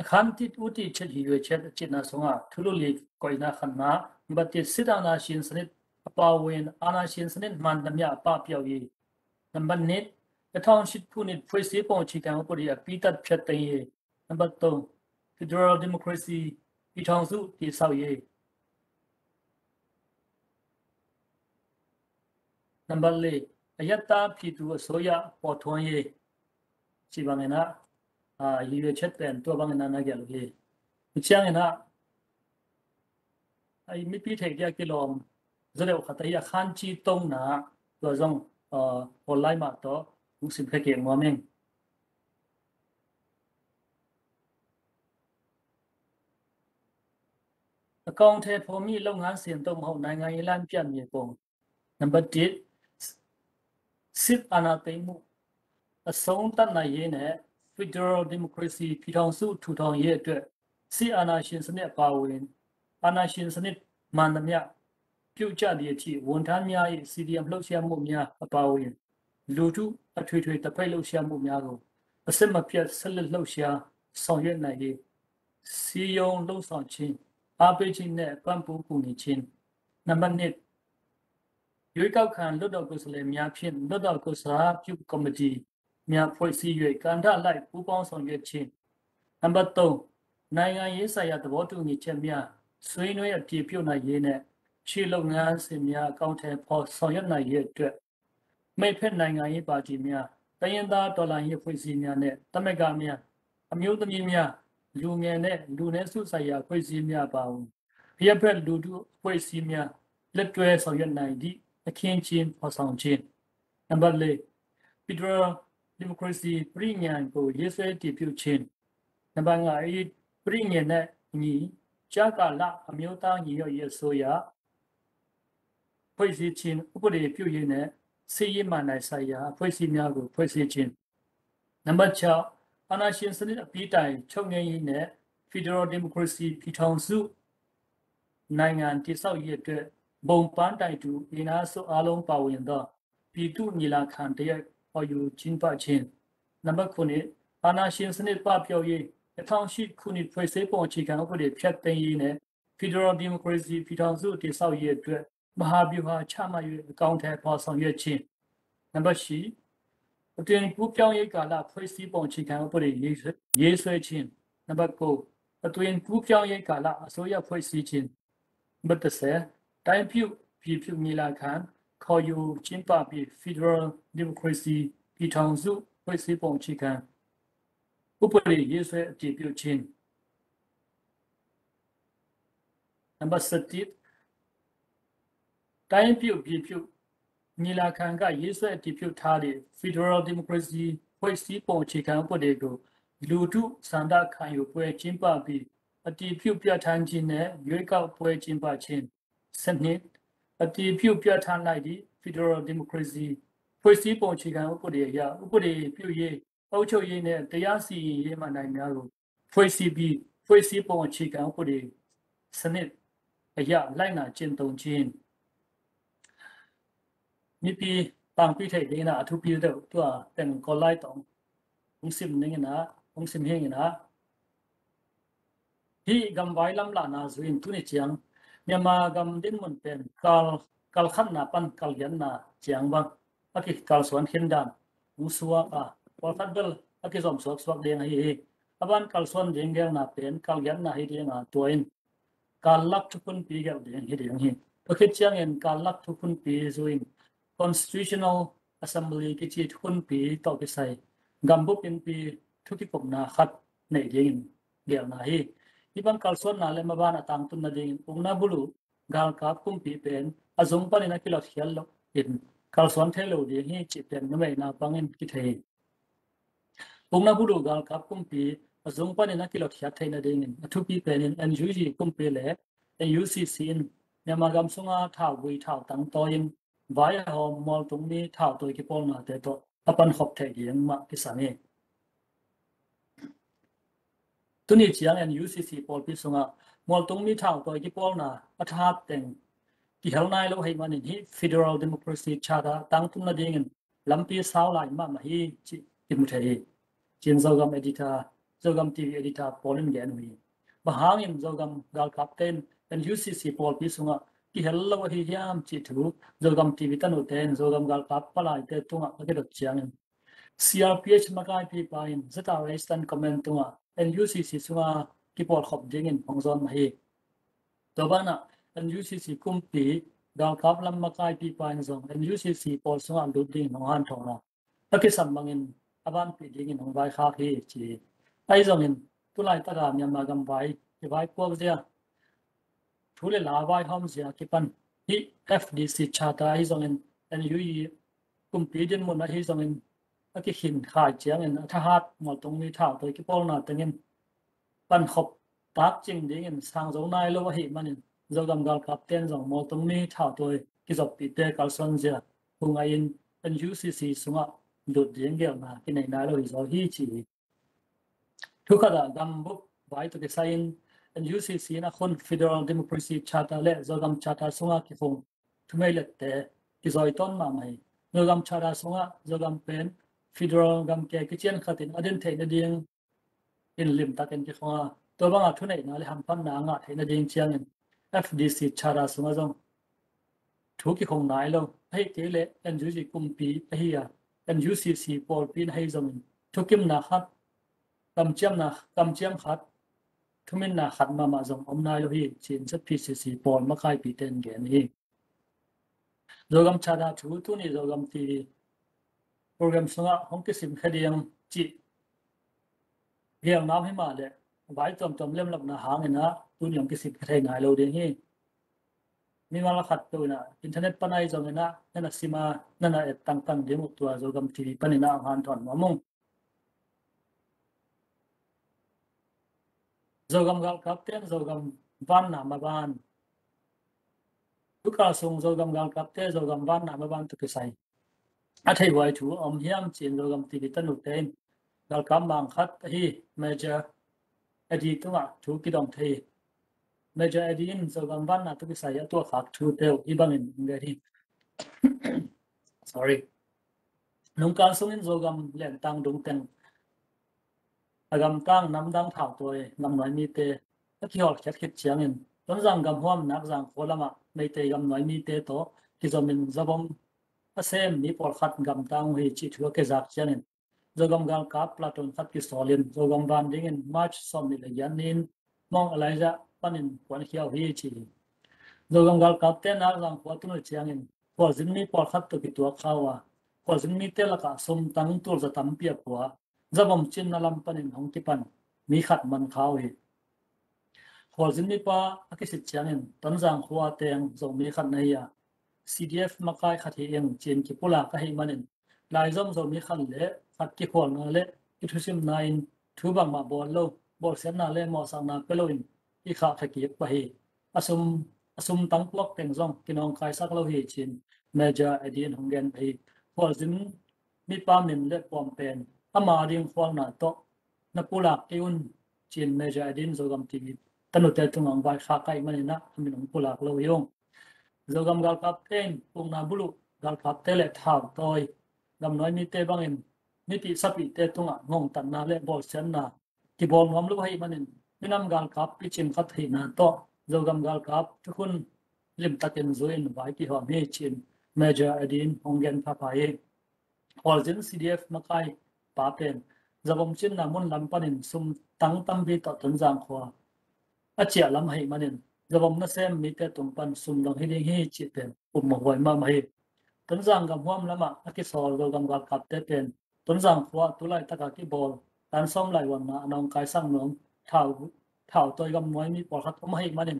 A khan tit u ti chet hi yue chet a citna sungah thulu li koihna khatna, number tit, sit အာဏာရှင်စနစ်အပါအဝင် အာဏာရှင်စနစ်မှန်သမျှပပျောက်ရေး၊ numberနှစ်, နှစ်ထောင်ရှစ်ခုနှစ်ဖွဲ့စည်းပုံအခြေခံဥပဒေအပြီးသတ်ဖျက်သိမ်းရေး၊ numberသုံး, Federal Democracy ပြည်ထောင်စုတည်ဆောက်ရေး၊ number လေး, အရပ်သားပြည်သူ့အစိုးရပေါ်ထွန်းရေး ရှိပါမယ်နော်။ အာ, ရည်ရွယ်ချက်ပန်ตัวဘางนะนะ gelh hi. Ciangin ah, ai mipi thei dia kilawm zaw deuh khat ahi a khan ci tongna tua zong, ah, online mah tawh hong simkhia kik nuam ing. အကောင်အထည်ဖော်မည့်လုပ်ငန်းစဉ်သို့မဟုတ်နိုင်ငံရေးလမ်းပြမြေပုံ၊ နံပါတ်တစ်, စစ်အာဏာသိမ်းမှုအဆုံးသတ်နိုင်ရေးနဲ့ Federal Democracy ပြည်ထောင်စုထူထောင်ရေးအတွက် စစ်အာဏာရှင်စနစ်အပါအဝင် အာဏာရှင်စနစ်မှန်သမျှပြုတ်ကျသည့်အထိ ဝန်ထမ်းများ၏ CDM လှုပ်ရှားမှုများအပါအဝင် လူထုအထွေထွေသပိတ်လှုပ်ရှားမှုများကို အဆက်မပြတ်ဆက်လက်လှုပ်ရှားဆောင်ရွက်နိုင်ရေး စည်းရုံးလှုံ့ဆော်ခြင်း၊ အားပေးခြင်းနှင့် ပံ့ပိုးကူညီခြင်း၊ နံပါတ်နှစ်, ရွေးကောက်ခံလွှတ်တော်ကိုယ်စားလှယ်များဖြင့် လွှတ်တော်ကိုယ်စားပြုကော်မတီများဖွဲ့စည်း၍ ကဏ္ဍအလိုက်ပူးပေါင်းဆောင်ရွက်ခြင်း၊ နံပါတ်သုံး, နိုင်ငံရေးဆိုင်ရာသဘောတူညီချက်များ ဆွေးနွေးအတည်ပြုနိုင်ရေးနှင့် ရှေ့လုပ်ငန်းစဉ်များ အကောင်အထည်ဖော်ဆောင်ရွက်နိုင်ရေးအတွက် မိတ်ဖက်နိုင်ငံရေးပါတီများ၊ တိုင်းရင်းသားတော်လှန်ရေးအဖွဲ့အစည်းများနှင့် သမဂ္ဂများ၊ အမျိုးသမီးများ၊ လူငယ်နှင့် လူနည်းစုဆိုင်ရာအဖွဲ့အစည်းများအပါအဝင် အရပ်ဖက်လူထုအဖွဲ့အစည်းများ လက်တွဲဆောင်ရွက်နိုင်သည့်အခင်းအကျင်းဖော်ဆောင်ခြင်း၊ နံပါတ်လေး, Federal Democracy ပရိညာဉ်ကိုရေးဆွဲတည်ပြုခြင်း၊ နံပါတ်ငါး, အပရိညာဉ်နဲ့အညီ ကြားကာလအမျိုးသားညီညွတ်ရေးအစိုးရ ဖွဲ့စည်းခြင်း၊ ဥပဒေပြုရေးနဲ့ စစ်ရေးမဏ္ဍိုင်ဆိုင်ရာအဖွဲ့အစည်းများကို ဖွဲ့စည်းခြင်း၊ နံပါတ်ခြောက်, အာဏာရှင်စနစ်အပြီးတိုင်ချုပ်ငြိမ်းရေးနဲ့ Federal Democracy ပြည်ထောင်စုနိုင်ငံတည်ဆောက်ရေးအတွက် ဘုံပန်းတိုင်တူအင်အားစုအားလုံးပါဝင်သော ပြည်သူ့ညီလာခံတစ်ရပ်ခေါ်ယူကျင်းပခြင်း၊ နံပါတ်ခုနှစ်, အာဏာရှင်စနစ်ပပျောက်ရေး၊ နှစ်ထောင်ရှစ်ခုနှစ်ဖွဲ့စည်းပုံအခြေခံဥပဒေဖျက်သိမ်းရေးနဲ့ Federal Democracy ပြည်ထောင်စုတည်ဆောက်ရေးအတွက် မဟာဗျူဟာချမှတ်၍အကောင်အထည်ဖော်ဆောင်ရွက်ခြင်း၊ နံပါတ်ရှစ်, အသွင်ကူးပြောင်းရေးကာလဖွဲ့စည်းပုံအခြေခံဥပဒေရေးဆွဲရေးဆွဲခြင်း၊ နံပါတ်ကိုး, အသွင်ကူးပြောင်းရေးကာလအစိုးရဖွဲ့စည်းခြင်း၊ နံပါတ်တစ်ဆယ်, တိုင်းပြုပြည်ပြုညီလာခံခေါ်ယူကျင်းပပြီး Federal Democracy ပြည်ထောင်စုဖွဲ့စည်းပုံအခြေခံဥပဒေရေးဆွဲအတည်ပြုခြင်း၊ နံပါတ်ဆယ့်တစ်, တိုင်းပြုပြည်ပြု ညီလာခံက ရေးဆွဲအတည်ပြုထားတဲ့ Federal Democracy ဖွဲ့စည်းပုံအခြေခံဥပဒေကို လူထုဆန္ဒခံယူပွဲကျင်းပပြီး အတည်ပြုပြဋ္ဌာန်းခြင်းနဲ့ ရွေးကောက်ပွဲကျင်းပခြင်း၊ စနစ်၊ အတည်ပြုပြဋ္ဌာန်းလိုက်သည့် Federal Democracy ဖွဲ့စည်းပုံအခြေခံဥပဒေအရ ဥပဒေပြုရေး၊ အုပ်ချုပ်ရေးနဲ့ တရားစီရင်ရေးမဏ္ဍိုင်များကို ဖွဲ့စည်းပြီး ဖွဲ့စည်းပုံအခြေခံဥပဒေစနစ်အရ လိုက်နာကျင့်သုံးခြင်း။ မိပီပင်ပီထိတ်ဒိင်နအထူပီဒိၣ်တွာတၢင်ကီလၢ်တွင် ဦးစင်မင်းနအ ဦးစင်မင်းနအ ဟီၣ်ဂမ်ဝဲလမ်လၢ်နၤစွင် တူၢ်နံၣ်စၢင် မြန်မာဂမ်ဒိၣ်မုၢ်ပၢၢ် ကၢ်လ် ကၢ်လ်ခတ်နၤပၢၢ် ကၢ်လ်ယၢၼ်နၤစၢင်ဘၣ် အက့ၢ်ကၢ်လ်စွၢၼ်ၶဵၼ်ဒၢၣ် ဦးစွာအ ပှၤခတ်ဘဲလ် အက့ၢ်စွမ်စွပ်စွပ်ဒိင်ဟီၣ် အဘၢၣ်ကၢ်လ်စွၢၼ်ဒိင်ဂဲလ်နၤပၢၢ် ကၢ်လ်ယၢၼ်နၤဟီၣ်ဒိင်နၤတွၢ် ကၢ်လ်လၢ်ထူၣ်ဖုၣ်ပီဂဲလ်ဒိင်ဟီၣ်ဒိင်ဟီၣ် ပခိၣ်စၢင်အၢၣ် ကၢ်လၢ်ထူၣ်ဖုၣ်ပီစွင် Constitutional Assembly ကၠိထူၣ်ဖုၣ်ပီတွၢ်ကၠိၣ်စဲ ဂမ်ဘုၣ်ပၢင်ပီထူၣ်ကၠိၣ်ကၠိၣ်နၤခတ်နံၣ်ဒိင်ဂဲလ်နၤဟီၣ် ဟီၣ်ဘၢၣ်ကၢ်လ်စွၢၼ်နၤလၢမဘၢၣ်အတၢင်တူၢ်နံၣ်ဒိင် ဦးနၢ်ဘူလူၢ် ကၢ်လ်ကၢ်ပၢ်ပၢင်ပီပၢၢ် အစုံပၢၢ်နံၣ်နကၠိၣ်လီၢ်ထံလီၢ်အၢၣ် ကၢ်လ်စွၢၼ်ထဲလိာ်ဒိင်ဟီၣ်စံးပၢၢ်နမံၣ်နပၢင်အၢၣ်ကၠိၣ်ထဲ ဦးနၢ်ဘူလူၢ် ကၢ်လ်ကၢ်ပၢ်ပၢင်ပီ အစုံပၢၢ်နံၣ်နကၠိၣ်လီၢ်ထံထဲနံၣ်ဒိင် အထူပီပၢၢ်နံၣ် NUG ပၢင်ပီပၢၢ်လၢ NUCC အၢၣ် မြန်မာဂမ်စွင်အါ ထၢၣ်ဝံထၢၣ်တၢင်တီအၢၣ် ဝဲဟီၣ် မွဲၢ်တုံမီထၢၣ်တီၢ်ကၠိၣ်ပီလီၢ်နၤတဲတီၢ် အပၢၢ်ခီၣ်ထဲဒိင်မးကၠိၣ်စဲ တူၢ်နံၣ်စၢင် NUCC ပၢင်ပီစွင်အါ မွဲၢ်တုံမီထၢၣ်တီၢ်ကၠိၣ်ပီလီၢ်နၤ အထၢၣ်တၢင် ကၠိၣ်ဟဲလ်နၢ်လိာ်ဟီၣ်မၢ်နံၣ်ဟီၣ် Federal Democracy Charter တၢင်တူၢ်နံၣ်ဒိင် လမ်းပီဆၢလၢ်မးမးဟီၣ်စံးကၠိၣ်မူထဲ ကၠိၣ် Zogam Editor, Zogam TV Editor ပၢင်လၢၢ်ဂဲလ်နုၣ်ဟီၣ် ဘၣ်ဟၣ်ဂံၢ် Zogam ကၢ်လ်ကၢ်ပၢ်တၢၣ် NUCC ပၢင်ပီစွင်အါ ကၠိၣ်ဟဲလ်လၢဝဲဟီၣ်ယၢမ်းစံးထူၣ် Zogam TV တၢ်နုၣ်တၢၣ် Zogam ကၢ်လ်ကၢ်ပၢ်လၢ်တၢၣ်တူင်အၣ် အကၠိၣ်စဲ CRPH မကၠိၣ်ပီပၢၢ် ZRA Eastern Command တူင်အၣ် NUCC စွင်အါ ကၠိၣ်ပီၣ်ခီၣ်ဒိင်ဟီၣ် ဖီၣ်စွၣ်မးဟီၣ် တဘၣ်န NUCC ပၢင်ပီ ကၠိၣ်ကၠိၣ်လမ်းမကၠိၣ်ပီပၢၢ်စွင် NUCC ပၢင်စွင်အၣ်လူၢ်ဒိင်ဟီၣ်ဟၢၣ်ထီၣ်နၣ် အကၠိၣ်စဲမၢ်ဂ့ၢ် အဘၢၣ်ပီဒိင်ဟီၣ်ဝဲခါဟီၣ်စံး အၢၣ်စွင် တူၢ်လၢ်တၢ်ဂၤ မြန်မာဂမ်ဝဲ ကၠိၣ်ဝဲပှဲၤစဲ ထူလၢ်လၢဝဲဟီၣ်စဲကၠိၣ်ပၢၢ် ဟီၣ် FDC Charter အၢၣ်စွင် NUG ပၢင်ပီဒိၣ်မုၢ်နၢ်ဟီၣ်စွင် အကၠိၣ်ဟီၣ်ခါစဲ အထၢၣ်ဟၢၣ် မွဲၢ်တုံမီထၢၣ်တီၢ်ကၠိၣ်ပီလီၢ်နၤတၢင် ပၢၢ်ခီၣ်တၢ်ကၠိၣ်ဒိင် ဆၣ်စီၣ်နၢ်လိာ်ဟီၣ်မၢ်နံၣ် Zogam ကၠိၣ်ကၠိၣ်တၢၣ်စွင် မွဲၢ်တုံမီထၢၣ်တီၢ်ကၠိၣ်ပီပၢၢ်ကၠိၣ်စွၣ်စဲ ဟူငၢၣ် NUCC စွင်အၣ်လူၢ်ဒိင်ဂဲလ်နၤ ကၠိၣ်နံၣ်နၢ်လိာ်ဟီၣ်စဲဟီၣ်စံး ထူၣ်ခါဒၣ် ဂမ်ဘုၣ်ဝဲတီၢ်ကၠိၣ်စဲ NUCC နၢ်ခိၣ် Federal Democracy Charter လၢ Zogam Charter စွင်အၣ်ကၠိၣ်ဟီၣ် ထူၣ်မဲလၢတဲ ကၠိၣ်စဲတီၢ်မးမးဟီၣ် Zogam Charter စွင်အၣ် Zogam ပၢၢ် Federal ဂမ်ကၠိၣ်ကၠိၣ်ကၠိၣ်ခါတၢၣ် အဒိၣ်ထဲနံၣ်ဒိင် အၢၣ်လိမ်တၢ်ကၠိၣ်ကၠိၣ်ဃီ တဘၣ်နထူၣ်နံၣ်နၢ်လၢဟၢၣ်ဖၢၣ်နၢ်ငါထဲနံၣ်ဒိင်စၢင် FDC Charter စွင်အၣ်စွင် ထူၣ်ကၠိၣ်နၢ်လိာ် ဟီၣ်ကၠိၣ်လၢ NUG ပၢင်ပီအဟီၣ် NUCC ပၢင်ပီနၢ်ဟီၣ်စွင် ထူၣ်ကၠိၣ်နၢ်ခတ် ကၠိၣ်နၢ် ကၠိၣ်ခတ် ထူၣ်မဲနၢ်ခတ်မးမးစွင် အီၣ်နၢ်လိာ်ဟီၣ်စံး ZPCC ပၢင်မကၠိၣ်ပီတၢၣ်ဂဲလ်နၣ် Zogam Charter ထူၣ်တူၢ်နံၣ် Zogam TV program စွင်အၣ် ဟီၣ်ကၠိၣ်စဲခါဒိင်စံး ဂဲလ်နၢ်ဟီၣ်မၢ်လၢ ဝဲတွမ်တွမ်လၢလပ်နၢ်ဟီၣ်ဂဲလ်နၢ် တူၢ်နံၣ်ဟီၣ်ကၠိၣ်စဲခါထဲနၢ်လိာ်ဒိင်ဟီၣ် မ့ၢ်မးလၢခတ်တူၢ်နၢ် internet ပၢၢ်နၢ်စွင်ဂဲလ်နၢ် နၢ်နၢ်စံမၢ် နၢ်နၢ်အဲၣ်တၢင်တၢင်ဒိၣ်မူတူၢ် Zogam TV ပၢၢ်နၢ်ဟီၣ်ဟၢၣ်ထီၣ်မၢ်မူၣ် Zogam ကၠိၣ်ကၠိၣ်တၢၣ် Zogam ဝဲနၢ်မၢ်ဝဲ ထူၣ်ခါစွင် Zogam ကၠိၣ်ကၠိၣ်တၢၣ် Zogam ဝဲနၢ်မၢ်ဝဲတီၢ်ကၠိၣ်စဲ အထဲဝဲထူၣ်အီၣ်ယၢမ်းစံး Zogam TV တၢ်နုၣ်တၢၣ် ကၠိၣ်ကၠိၣ်မၢ်ခတ်အဟီၣ် Major Eddie တူၢ်မၢ်ထူၣ်ကၠိၣ်ဒိင်ထဲ Major Eddie အၢၣ် Zogam ဝဲနၢ်တီၢ်ကၠိၣ်စဲအတူၢ်ခါထူၣ်တၢၣ် ဟီၣ်ဘၣ်ဂ့ၢ်ဂဲလ်ဟီၣ် sorry နုၢ်ကၠိၣ်စွင်အၢၣ် Zogam လဲၣ်တၢင်ဒိၣ်တၢၣ် အဂမ်တၢင် နမ်တၢင်ထၢၣ်တီၢ် ဂမ်နွံမီတၢၣ် အကၠိၣ်ဟီၣ်ခၠတ်ခၠတ်စၢင် တွၼ်ၣ်သၣ်ဂမ်ဟီၣ်မၢ်နၢ် သၣ်ဂမ်ဃီလၢမၢ် မ့ၢ်တၢၣ်ဂမ်နွံမီတၢၣ်တီၢ် ကၠိၣ်မၢ် Zogam အသီၣ်မီၢ်ပီၢ်ခတ်ဂမ်တၢင်ဟီၣ်စံးထူၣ်အကၠိၣ်စဲစၢင် Zogam ကၠိၣ်ကၠိၣ် platoon ခတ်ကၠိၣ်စီၣ်လၢ Zogam ဝဲဒိင် March စီၤမံးလယၢၢ်နံၣ် မီၢ်အလဲၣ်ယၢၢ် ပၢၢ်နၢ်ကွၢ်ဃီၣ်ဟီၣ်စံး Zogam ကၠိၣ်ကၠိၣ်တၢၣ်နၢ် သၣ်ဂမ်ဃီတူၢ်နၢ်စၢင် ဃီၣ်စံမီၢ်ပီၢ်ခတ်တီၢ်ကၠိၣ်တူၢ်ခါဝဲ ဃီၣ်စံမီၢ်တၢၣ်လၢကၠိၣ်တၢင်တူၢ်သၣ်တၢမ်ပၠၣ်ပှၤ သၣ်ဘီၣ်စံၣ်နၢ်လၢပၢၢ်နၢ်ဟီၣ်ကၠိၣ်ပၢၢ် မီးခတ်မၢ်ခါဝဲ ဃီၣ်စံမီၢ်ပၢၢ်အကၠိၣ်စဲစၢင် တွၼ်ၣ်သၣ်ဃီၣ်တၢင် သီၣ်မီၢ်ခတ်နၢ်ယၢၢ် C D F makai khat hi ing ci-in kipulak ahih manin, laizom Zomi khat le khat kikhualna le kithusimna in thu bangmah bawl lo, bawlsiatna le mawhsakna pia loin i khahkhia kik pah hi. A sum, a sum tang puak teng zong kinawngkaisak lo hi ci-in Major Eddie in hong gen pah hi. Khualzin mipa min le puam pen ama ding khualna tawh na pulak kei un ci-in Major Eddie in Zogam T V tanute tungah hong vaikhak ahih manin ah a min hong pulak lo hi ung. Zogam galkapte in pukna buluh galkapte le thautawi gamnuai mite bangin mipih sapihte tungah ngongtatna le bawlsiatna kibawl nuam lo ahih manin minam galkap picing khat ahihna tawh Zogam galkap thukhun limtakin zui-in vai kihawm hi ci-in Major Eddie in hong gen phapha hi. Khualzin C D F makai pa pen Zogam cinna mun lam panin sum tang tampi tawh Tonzang khua a ciah lam ahih manin Zogam nasem mite tung pan sum dong hi ding hi cih pen upmawh huai mahmah hi. Tonzang gamhuam lamah a kisawl Zogam galkapte pen Tonzang khua tulaitaka kibawl tan sawm laivuanna a nawngkaisak nuam thau, thautawi gamnuai mi pawlkhat om ahih manin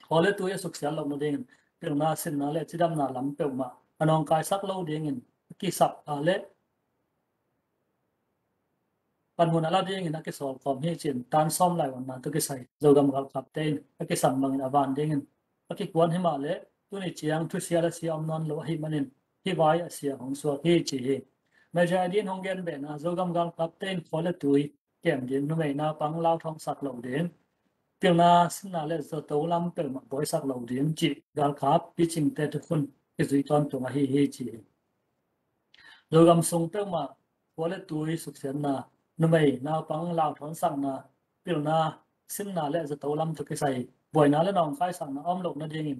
khua le tui a suksiat loh nadingin pilna, sinna le cidamna lam peuhmah a nawngkaisak lo dingin a kisap a le panmun a la dingin a kisawl kawm hi ci-in tan sawm laivuanna tawh kisai Zogam galkapte in a kisam bangin a van dingin a kikuan hi mah le tuni ciang thusia le sia om nawn lo ahih manin hih vai a sia hong suak hi ci hi. Major Eddie in hong gen behna Zogam galkapte in khua le tui kem ding, numei naupang lauthawngsak lo ding, pilna sinna le zato lam peuhmah buaisak lo ding cih galkap picingte thukhun kizui tawntung ahi hi ci hi. Zogam sung peuhmah khua le tui suksiatna, numei naupang lauthawngsakna, pilna sinna le zato lam tawh kisai buaina le nawngkaisakna a om loh nadingin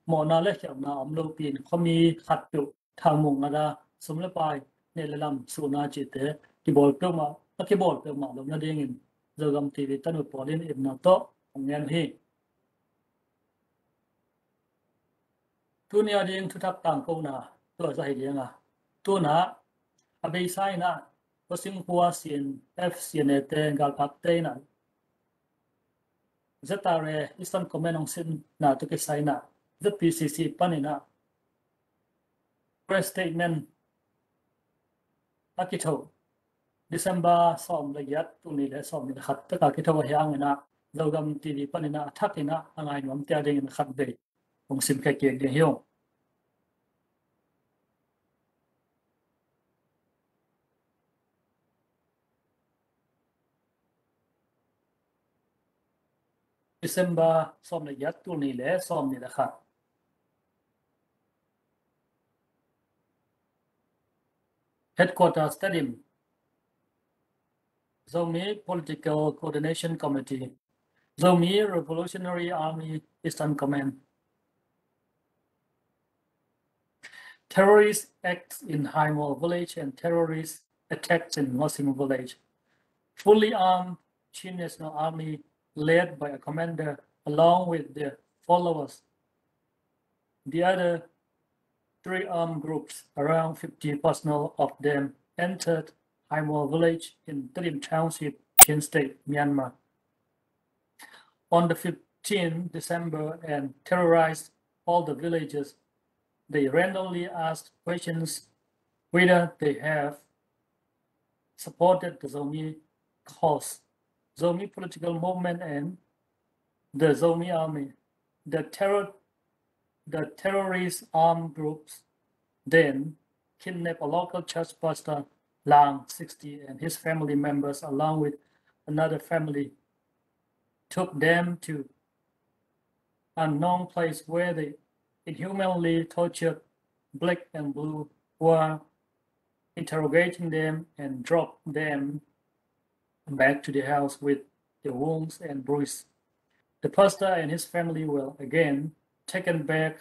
mawhna le khialhna a om lopi-in khuami khatpeuh thangmuk ngata sum le pai, neh le lam, suhna cihte kibawl peuhmah, a kibawl peuhmah loh nadingin Zogam T V tanu pawl in ipna tawh hong ngen uh hi. Tuni a ding thuthak tangkona tua zah hi ding a, tuna a beisa in ah Khua Sing khua C N F, C N A te galkapte in ah Z R A Eastern Command hong sinna tawh kisai in ah Z P C C panin ah press statement a kitho December sawm le giat, tul nih le sawm nih le khat taka kitho ahi hangin ah Zogam T V panin ah a thakin ah a ngai nuamte a dingin khatvei hong simkhia kik ding hi ung. December sawm le giat, tul nih le sawm nih le khat. Headquarters Tedim, Zomi Political Coordination Committee, Zomi Revolutionary Army Eastern Command. Terrorist acts in Haimol village and terrorist attacks in Ngosing village. Fully armed Chin National Army, led by a commander, along with their followers, the other three armed groups, around fifty personnel of them, entered Haimol village in Tedim Township, Chin State, Myanmar, on the fifteenth December and terrorized all the villages. They randomly asked questions whether they have supported the Zomi cause, Zomi political movement, and the Zomi army. The terror, the terrorist armed groups then kidnapped a local church pastor, Lang, sixty, and his family members, along with another family, took them to unknown place where they inhumanly tortured Black and Blue while interrogating them and dropped them back to the house with the wounds and bruises. The pastor and his family were again taken back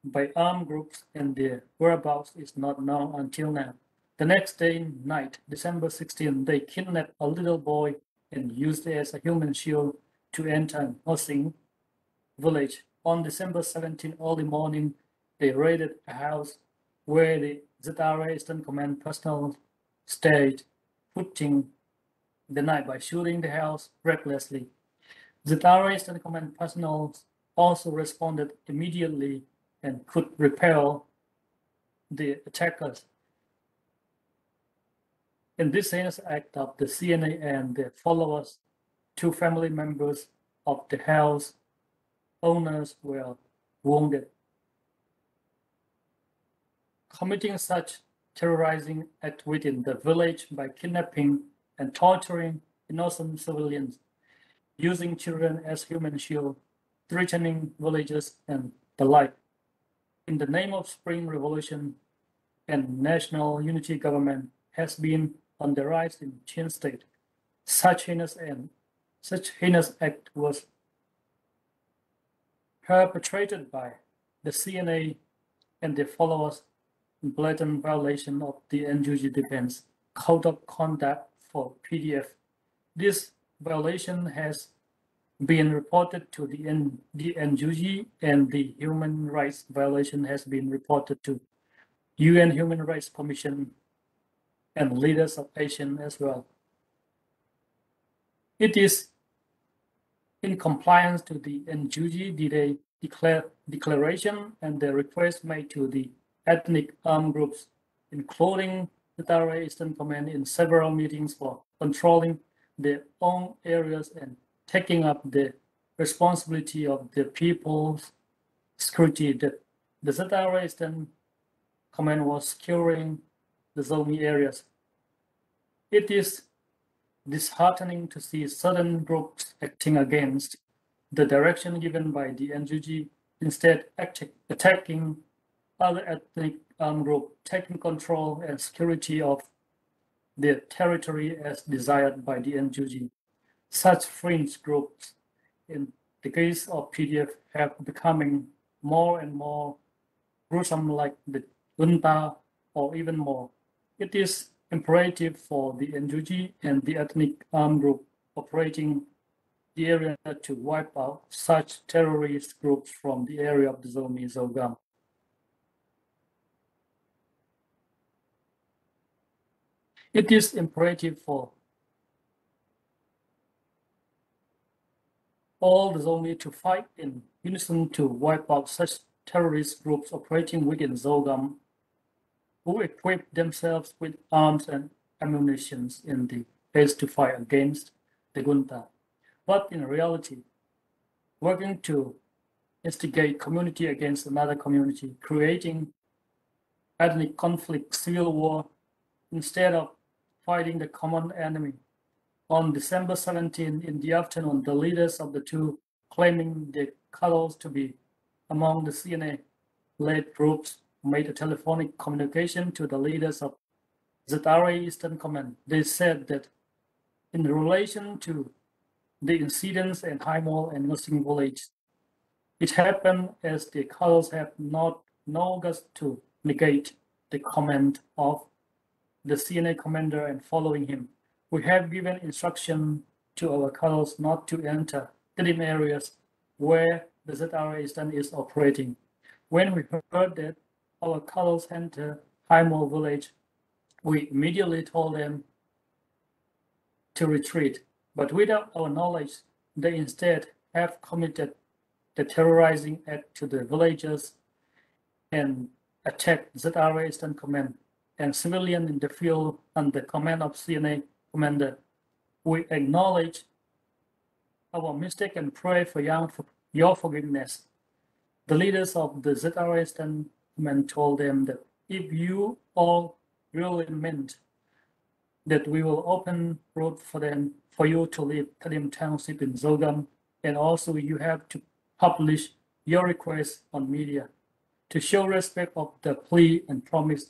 by armed groups, and their whereabouts is not known until now. The next day night, December sixteenth, they kidnapped a little boy and used it as a human shield to enter Ngosing village. On December seventeenth, early morning, they raided a house where the Z R A Eastern Command personnel stayed, putting the night by shooting the house recklessly. The Z R A Eastern Command personnel also responded immediately and could repel the attackers. In this heinous act of the C N A and their followers, two family members of the house owners were wounded. Committing such terrorizing act within the village by kidnapping and torturing innocent civilians, using children as human shield, threatening villages and the like, in the name of Spring Revolution and national unity government has been on the rise in Chin State. Such heinous and such heinous act was perpetrated by the C N A and their followers in blatant violation of the N U G Defense Code of Conduct for P D F. This violation has been reported to the, N- the N U G, and the human rights violation has been reported to U N Human Rights Commission and leaders of ASEAN as well. It is in compliance to the N U G D-Day declare, declaration and the request made to the ethnic armed groups, including the Z R A Eastern Command, in several meetings for controlling their own areas and taking up the responsibility of the people's security. The, the Z R A Eastern Command was securing the Zomi areas. It is disheartening to see certain groups acting against the direction given by the N U G, instead attack- attacking other ethnic armed groups, taking control and security of their territory as desired by the N U G. Such fringe groups, in the case of P D F, have becoming more and more gruesome, like the junta or even more. It is imperative for the N U G and the ethnic armed group operating the area to wipe out such terrorist groups from the area of the Zomi Zogam. It is imperative for all the Zomi to fight in unison to wipe out such terrorist groups operating within Zogam, who equip themselves with arms and ammunitions in the haste to fight against the junta, but in reality, working to instigate community against another community, creating ethnic conflict, civil war, instead of fighting the common enemy. On December seventeen, in the afternoon, the leaders of the two claiming the Kalos to be among the C N A-led groups made a telephonic communication to the leaders of Z R A Eastern Command. They said that in relation to the incidents in Haimol and Ngosing village, it happened as the Kalos have not no guts to negate the command of the C N A commander and following him. We have given instruction to our Kalos not to enter Tedim areas where the Z R A Eastern is operating. When we heard that our Kalos enter Haimol village, we immediately told them to retreat. But without our knowledge, they instead have committed the terrorizing act to the villagers and attacked Z R A Eastern Command and civilian in the field under command of C N A commander. We acknowledge our mistake and pray for your, your forgiveness. The leaders of the Z R A Eastern Command told them that if you all really meant that we will open road for them, for you to leave Tedim Township in Zogam, and also you have to publish your request on media. To show respect of the plea and promise,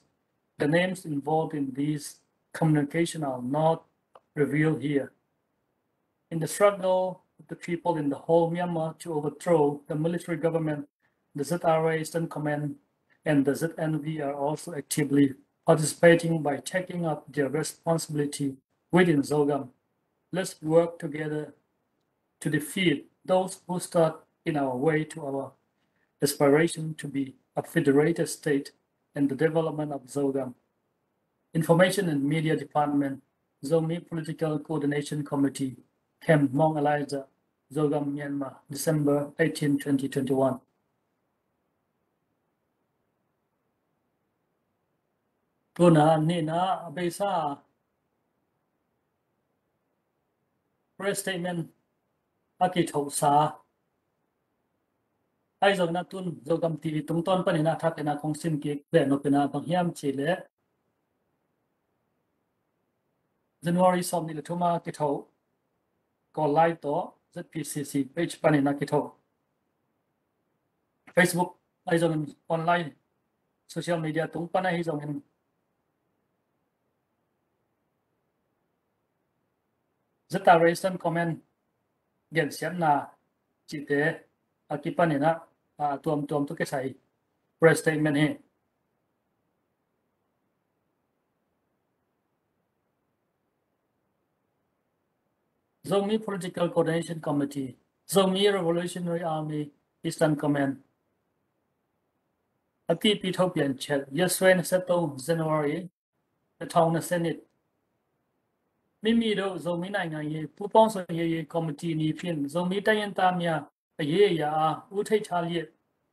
the names involved in these communication are not revealed here. In the struggle of the people in the whole Myanmar to overthrow the military government, the Z R A Eastern Command and the Z N V are also actively participating by taking up their responsibility within Zogam. Let's work together to defeat those who stood in our way to our aspiration to be a federated state and the development of Zogam. Information and Media Department, Zomi Political Coordination Committee, Camp Mong Elijah, Zogam Myanmar, December eighteen, twenty twenty-one. Tuna nihna a beisa press statement a kithohsa ahi zongin a tun Zogam T V tungtawn panin a thak in a kong sim kik ve nopin a bang hiam cih leh January sawm nih le thum a kithoh Kawl Lai tawh Z P C C page panin a kithoh Facebook ahi zongin online social media tung pan ahi zongin zeta recent comment gensiatna cihte a kipanin a tuamtuam tawh kisai press statement hi. Zomi Political Coordination Committee, Zomi Revolutionary Army Eastern Command a tihpi tho pian chet, Yaswen Seto, January, the town Senate. Mimi do Zomi naingan ye, pupong so ye ye committee ni pin, Zomi tayen tamia, a ye ya a, u thei cha liet,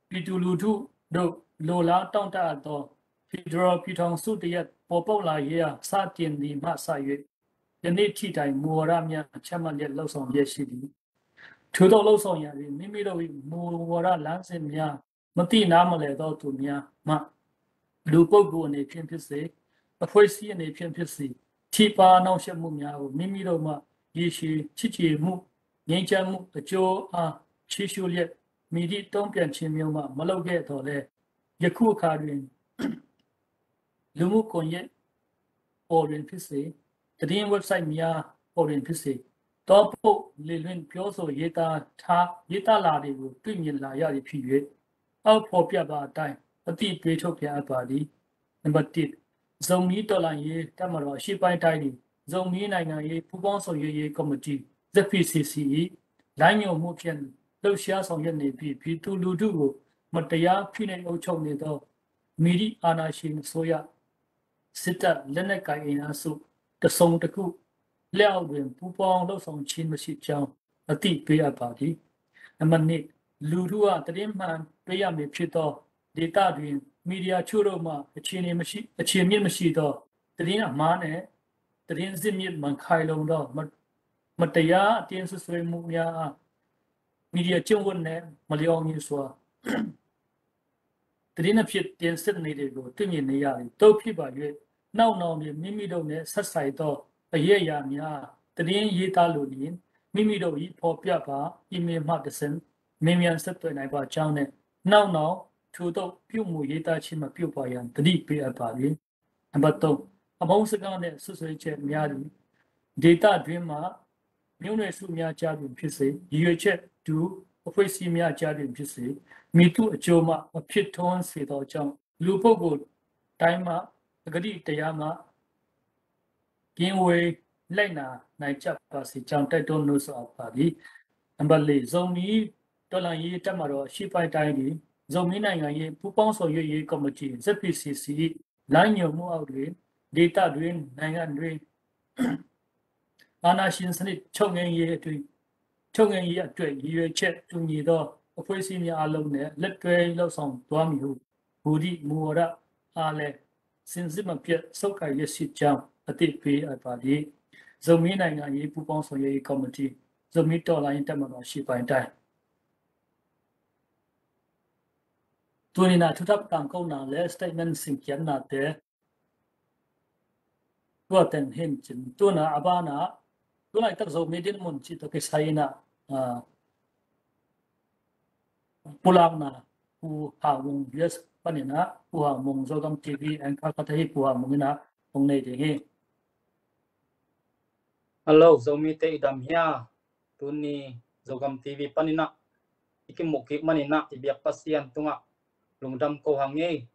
pi tu lu tu do, lo la tong ta do, federal pi tong su te yet, po po la ye a, sa tien di ma sa ye. Yeni ti tai mu ra mia, cha ma liet lo song ye shi di. Tu do lo song ya di, mimi do mu ra lan sin mia, မသိနားမလည်သောသူများမှ လူပုဂ္ဂိုလ်အနေဖြင့်ဖြစ်စေ၊ အဖွဲ့အစည်းအနေဖြင့်ဖြစ်စေ၊ ထိပါးနှောင့်ယှက်မှုများကို မိမိတို့မှ ရေရှည်ချစ်ကြည်မှု၊ ငြိမ်းချမ်းမှုအကျိုးအား ချီးကျူးလျက် မည်သည့်တုံ့ပြန်ခြင်းမျိုးမှ မလုပ်ခဲ့သော်လည်း၊ ယခုအခါတွင် လူမှုကွန်ရက်ပေါ်တွင်ဖြစ်စေ၊ သတင်းဝက်ဘ်ဆိုက်များပေါ်တွင်ဖြစ်စေ၊ တောပုတ်လေလွင့်ပြောဆိုရေးသားထားရေးသားလာတွေကို တွေ့မြင်လာရသည်ဖြစ်၍ အောက်ဖော်ပြပါအတိုင်း အသိပေးထုတ်ပြန်အပ်ပါသည်။ နံပါတ်တစ်၊ ဇိုမီးတော်လှန်ရေးတပ်မတော်အရှေ့ပိုင်းတိုင်းသည် ဇိုမီးနိုင်ငံရေးပူးပေါင်းဆောင်ရွက်ရေးကော်မတီ Z P C C ၏လမ်းညွှန်မှုဖြင့် လှုပ်ရှားဆောင်ရွက်နေပြီး ပြည်သူလူထုကို မတရားဖိနှိပ်အုပ်ချုပ်နေသော မည်သည့်အာဏာရှင်အစိုးရ စစ်တပ်လက်နက်ကိုင်အင်အားစုတစ်စုံတစ်ခုလက်အောက်တွင် ပူးပေါင်းလုပ်ဆောင်ခြင်းမရှိကြောင်း အသိပေးအပ်ပါသည်။ နံပါတ်နှစ်၊ လူထုကသတင်းမှန်ပေးရမည်ဖြစ်သောဒေသတွင် မီဒီယာချို့တို့မှ အခြေအနေမရှိ၊ အခြေအမြစ်မရှိသောသတင်းအမှားနှင့် သတင်းဇစ်မြစ်မှန်ခိုင်လုံသော မ-၊ မတရားအတင်းစွပ်စွဲမှုများအား မီဒီယာကျင့်ဝတ်နှင့် မလျော်ညီစွာ သတင်းအဖြစ်တင်ဆက်နေတွေကို တွေ့မြင်နေရသည်။ သို့ဖြစ်ပါ၍ နောက်နောင်တွင် မိမိတို့နှင့်ဆက်ဆိုင်သောအရေးအရာများ သတင်းရေးသားလိုလျှင် မိမိတို့၏ဖော်ပြပါ email မှတစ်ဆင့် မြန်မြန်ဆက်သွယ်နိုင်ပါကြောင်းနှင့် နောက်နောင်ထိုသို့ပြုမူရေးသားခြင်းမပြုပါရန် သတိပေးအပ်ပါသည်။ နံပါတ်သုံး၊ အမုန်းစကားနှင့်စွပ်စွဲချက်များသည် ဒေသတွင်းမှ မျိုးနွယ်စုများကြားတွင်ဖြစ်စေ၊ ရည်ရွယ်ချက်တူအဖွဲ့အစည်းများကြားတွင်ဖြစ်စေ၊ မည်သူအကျိုးမှမဖြစ်ထွန်းစေသောကြောင့် လူပုဂ္ဂိုလ်တိုင်းမှ အဂတိတရားမှ ကင်းဝေးလိုက်နာနိုင်ကြပါစေကြောင်း တိုက်တွန်းနှိုးဆော်အပ်ပါသည်။ နံပါတ်လေး၊ ဇိုမီးတော်လှန်ရေးတပ်မတော်အရှေ့ပိုင်းတိုင်းသည် ဇိုမီးနိုင်ငံရေးပူးပေါင်းဆောင်ရွက်ရေးကော်မတီ Z P C C ၏ လမ်းညွှန်မှုအောက်တွင် ဒေသတွင်း၊ နိုင်ငံတွင်း အာဏာရှင်စနစ်ချုပ်ငြိမ်းရေးအတွင်း၊ ချုပ်ငြိမ်းရေးအတွက်ရည်ရွယ်ချက်တူညီသောအဖွဲ့အစည်းများအားလုံးနှင့် လက်တွဲလုပ်ဆောင်သွားမည်ဟု ဟူသည့်မူဝါဒအားလည်း စဉ်စစ်မပြတ်ဆုပ်ကိုင်လျက်ရှိကြောင်း အသိပေးအပ်ပါသည်။ ဇိုမီးနိုင်ငံရေးပူးပေါင်းဆောင်ရွက်ရေးကော်မတီ၊ ဇိုမီးတော်လှန်ရေးတပ်မတော်အရှေ့ပိုင်းတိုင်း။ Tuni-in a thu thak tangkona le statement singkiatnate tua teng hi in cin, tuna a bana tulaitak Zomi dinmun cih tawh kisai-in ah, ah, pulakna Pu Hang Mung U S panin ah, Pu Hang Mung Zogam T V anchor khat ahi Pu Hang Mung in ah hong nei ding hi. Hello, Zomite i dam hia? Tuni Zogam T V panin ah i kimuh kik manin ah i biak Pasian tungah lungdam ko hang ei.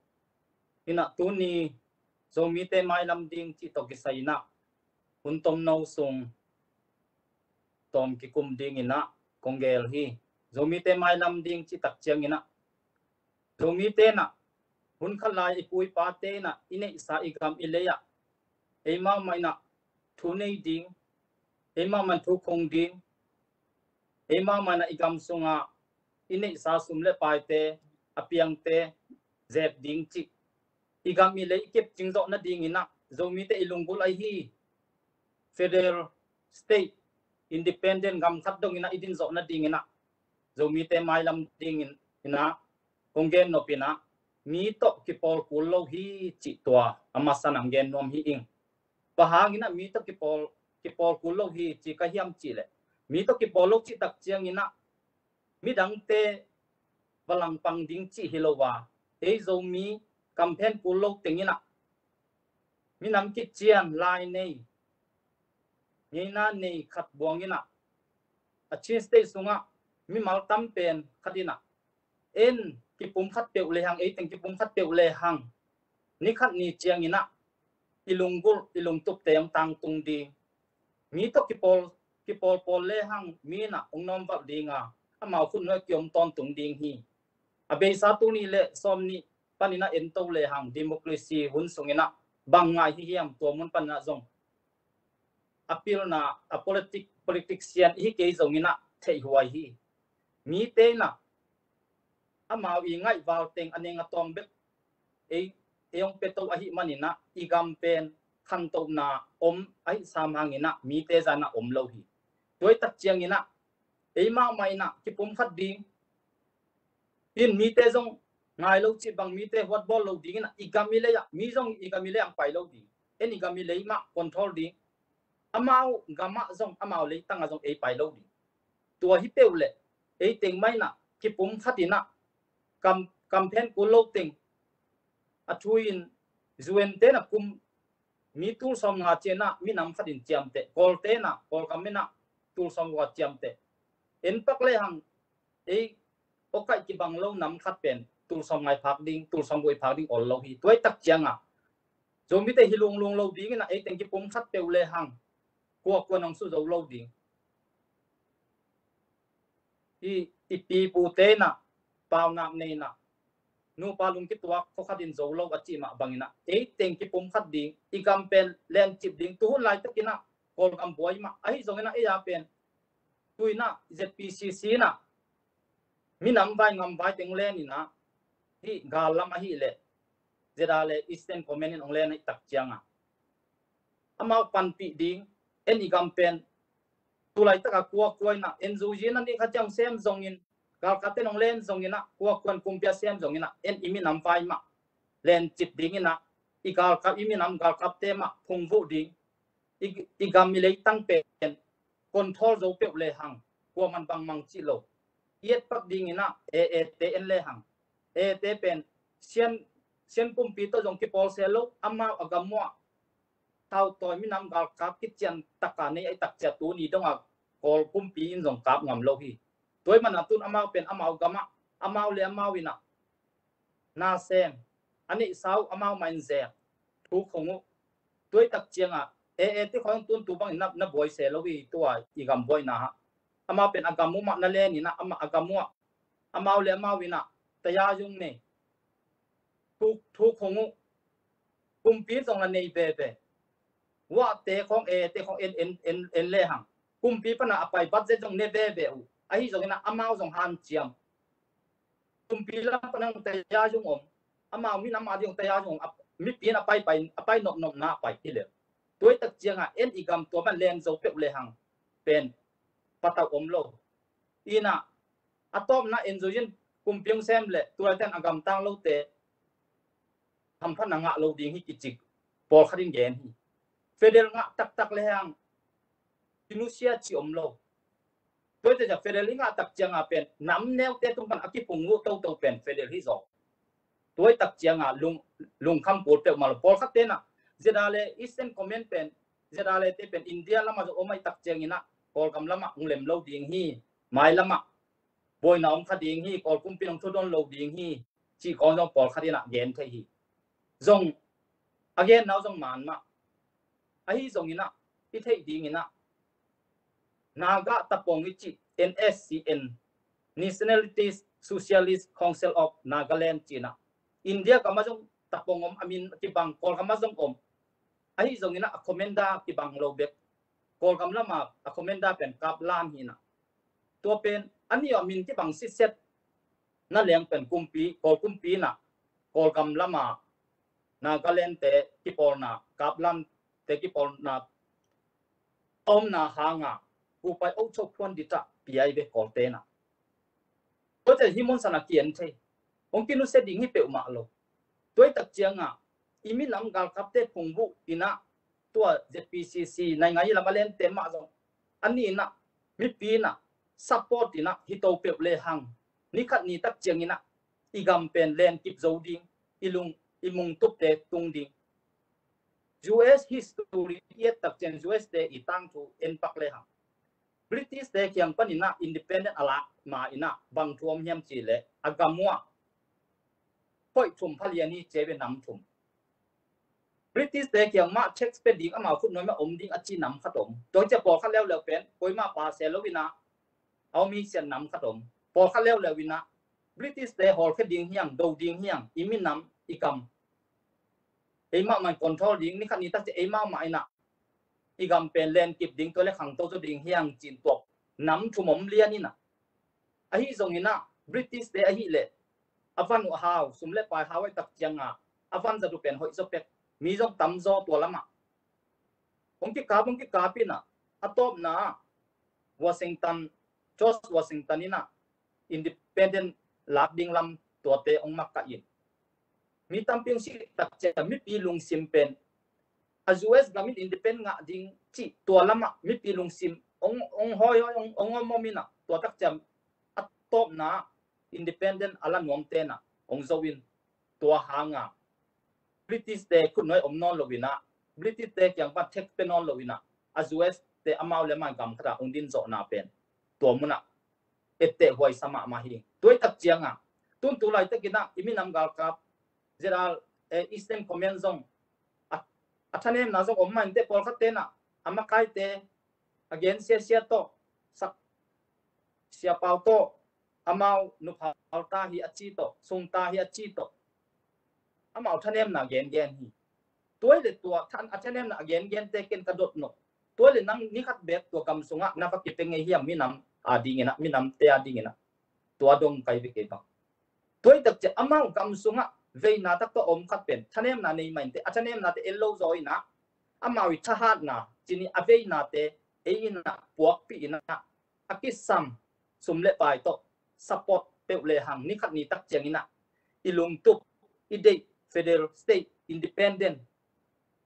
In ah tuni Zomite mailam ding cih tawh kisai-in ah hun tomno sung tawm kikum dingin ah kong gel hi. Zomite mailam ding cih tak ciangin ah Zomite in ah hun khat lai i pu i pate in ah i neihsa i gam i lei ah eimau mah in ah thu nei ding, eimau mah in thu khong ding, Eimau mah inah i gam sungah i neihsa sum le paite, a piangte zep ding cih, i gam i lei i kepcing zawh nadingin ah Zomite i lunggulh ahi hi. Federal state, independent gam khat dongin ah i din zawh nadingin ah Zomite mailam dingin inah kong gen nop inah mi tawh kipawl kul lo hi cih tua a masa nang gen nuam hi ing. Bang hangin ah mi tawh kipawl, kipawl kul lo hi ci ka hiam cih leh, mi tawh kipawl lo cih tak ciangin ah midangte va langpang ding cih hi lo a, ei Zomi kamphen kul lo teng inah minam kician lai nei, ngeina nei khat buang inah a Chin State sungah mimal tam pen khat inah en kipum khat peuh lehang, ei teng kipum khat peuh lehang ni khat ni ciangin ah i lunggulh i lungtupte hong tangtung ding. Mi tawh kipawl, kipawlpawl lehang mi inah hong nawmvalh ding a, amau khut nuai kiom tawntung ding hi. A beisa tul nih le sawm nih panin ah ento lehang democracy hun sungin ah bang ngai hi hiam, tua mun panin ah zong a pilna a politic, politician i hi kei zongin ah theihhuai hi. Mite inah amau i ngaihval teng a neng a tawng bek ei, ei hong pia to ahih manin ah i gam pen khantohna om ahih sam hangin ah mite zan ah om lo hi. Tua i tak ciangin ah eimau mah inah kipum khat ding in mite zong ngai lo cih bang mite huat bawl lo dingin ah i gam i lei ah, mi zong i gam i lei ah hong pai lo ding. En i gam i lei mah control ding. Amau gamah zong, amau leitangah zong ei pai lo ding. Tua hi peuh leh ei teng mah inah kipum khat inah kam, kamphen kul lo teng a thu in U N te inah kum mi tul sawm nga ciang inah minam khat in ciamteh, Kawlte inah, Kawlgam inah tul sawm nga ciamteh. En pak lehang ei awkaih kibang lo nam khat pen tul sawm nga i phak ding, tul sawm guk i phak ding ol lo hi. Tua i tak ciangah Zomite hi lunglung lo dingin ah ei teng kipum khat peuh lehang kua kua nong su zo lo ding. I, i pi pute inah paunak nei inah nupa lung kituak khua khat in zo lo a cih mah bangin ah ei teng kipum khat ding, i gam pen lencip ding. Tuhun laitak inah Kawlgam buai mah ahi zongin ah ei a pen tu inah Z P C C inah minam vai ngam vai teng len inah hih gal lam ahih leh Z R le Eastern Command in hong len ahih tak ciangah amau panpih ding. En i gam pen tu laitak a kua kua inah N U G in a nih khat ciang sem zongin, galkapte in hong len zongin ah, kua kua in kumpi a sem zongin ah, en i minam vai mah lencip dingin ah, i galkap, i minam galkapte mah phungvuh ding. I, i gam i leitang pen control zo peuh lehang kuaman bangmang cih lo. I et pak dingin ah A A te en lehang, A A te pen Sian, Sian kumpi tawh zong kipawl se lo, amau a gam uh ah thautawi minam galkap kician taka nei ahih tak ciang tuni dongah Kawl kumpi in zong kap ngam lo hi. Tua ahih manin ah tun amau pen amau gamah, amau le amau inah na sem, a neihsa uh amau mah in zek, thuk hong uh. Tua ahih tak ciangah A A te khawng tun tu bangin na, na buai se lo hi. Tua i gam buaina ah amau pen a gam uh mah na len inah, amah a gam uh ah amau le amau inah tayayung nei, thuk, thuk hong uh. Kumpi zong na nei veve. Wah te khawng, A A te khawng en, en, en, en lehang kumpi pan a pai budget zong ne veve uh. Ahi zongin ah amau zong hanciam. Kumpi lam pan a tayayung om, amau minam a ding tayayung om, mipi in a pai, pai, a pai nopnopna a pai hi leh. Tua ahih tak ciangah en i gam tua man len zo peuh lehang pen patauh om lo. Inah a tawpna N U G in kumpi hong sem leh tu laitak a gamtang lote hamphatna ngah lo ding hi kici pawlkhat in gen hi. Federal ngah taktak lehang kinusia cih om lo. Tua ahih tak ciang federal i ngah tak ciangah pen nam neute tung pan a kiphungvuh toto pen federal hi zaw. Tua ahih tak ciangah lung, lungkham kul peuhmah lo. Pawlkhat te inah Z R le Eastern Command pen, Z R le te pen India lamah zong om ahih tak ciangin ah Kawlgam lamah hong lem lo ding hi. Mai lamah buaina om kha ding hi, Kawl kumpi in hong thudon lo ding hi, cih khawng zong pawlkhat inah gen thei hi. Zong a genna uh zong man mah. Ahi zongin ah i theih dingin ah Naga Tapong i cih N S C N, Nationalist Socialist Council of Nagaland cih inah India gam ah zong Tapong om, a min kibang, Kawlgam ah zong om. Ahi zongin ah a commander kibang lo bek. Kawlgam lamah a commander pen Kaplan hi inah. Tua pen a nih a min kibang sitset na leng pen kumpi, Kawl kumpi na, Kawlgam lama Nagaland te kipawlna, Kaplan te kipawlna omna hanga kupai ochok phuan dita piai ve Kawlte na. Tua te hi mun sana kian thei. Ong kinusia ding hi peuhmah lo. Tuai tak cianga i minam galkapte phungbuh ina tua Z P C C naingai lam a lente mah zong a ni ina mipi ina support ina hito peuh le hang nikhat ni tak ciang ina i gam pen len kip zo ding, i lung i mungtupte tung ding. U S history i et tak ciang U S te i tangthu en pak le hang British te kiang pan ina independent a lak ma ina bang thu om hiam ci le a gam uah hoih thum phalian hi ci ve nam thum. British te kiang mah tax pe ding amau khut nuai mah om ding a ci nam khat om. Tua cia pawlkhat leuleu pen koima pa se lo ina a om hi sian nam khat om. Pawlkhat leuleu ina British te hawlkhe ding hiang, do ding hiang, i minam i kam eimah man control ding, nikhat ni tak cia eimah mah ina i gam pen len kip ding tua le khangto zo ding hiang cin tuak nam thum om lian ina. Ahi zong ina British te ahi le a van uh a hau, sum le pai hau ai tak cianga a van zat uh pen hoih zo pek, mi zong tam zo tua lama. Hong kikap hong kikap ina a tawpna Washington, George Washington ina independent lak ding lam tuate hong mak ka in. Mi tampi hong si tak cia mipi lungsim pen a U S gam in independent ngah ding cih tua lama mipi lungsim hong hong hoi hoi hong hong om om ina tua tak cia a tawpna independent a la nuam tena hong zo in tua hanga British te khut nuai om nawn lo ina British te kiang pan tax pe nawn lo ina a U S te amau le amau gam khata hong din zawhna pen tua muna etteh huai sa mahmah hi. Tuai tak cianga tun tu lai tak ina i minam galkap Z R A Eastern Command zong a thanemna zong om mah inte pawlkhat tena a makaite a gen siasia tawh sak siapau tawh amau nuphal ta hi a ci tawh sung ta hi a ci tawh amau thanemna gengen hi. Tuai le tua than a thanemna a gengente ken ka dot nop. Tuai le nang nikhat bek tua gam sungah na va kipia ngei hiam minam a dingina minamte a dingina tua dong kai ve kei bang. Tuai tak cia amau gam sungah veina tak tawh om khat pen thanemna nei mah inte a thanemnate el lo zaw ina amau i thahatna cini a veinate ei ina puakpi ina a kisam sum le pai tawh support peuh le hang nikhat ni tak ciang ina i lungtup i deih federal state independent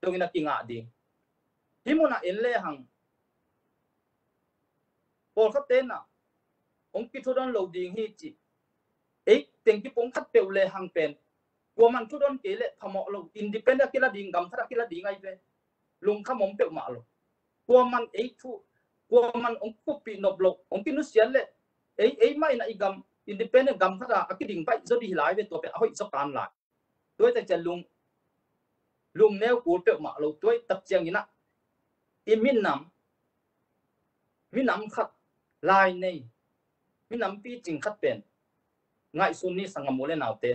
dong ina kingah ding. Hi muna en le hang pawlkhat tena hong kithudon lo ding hi ci. Ei teng kipong khat peuh le hang pen kuaman thudon kei le phamawh lo independent a kila ding gam khat a kila ding ai ve. Lungkham om peuhmah lo. Kuaman ei thu kuaman hong kuppih nop lo hong kinusian le ei ei mah ina i gam independent gam khata a kiding baih zo dih lai ve tua pen a hoih zo kan lai. Tuai tak cia lung lungneu kul peuhmah lo tuai tak ciang ina i minam minam khat lai nei minam picing khat pen ngaihsun ni sangam u le naute.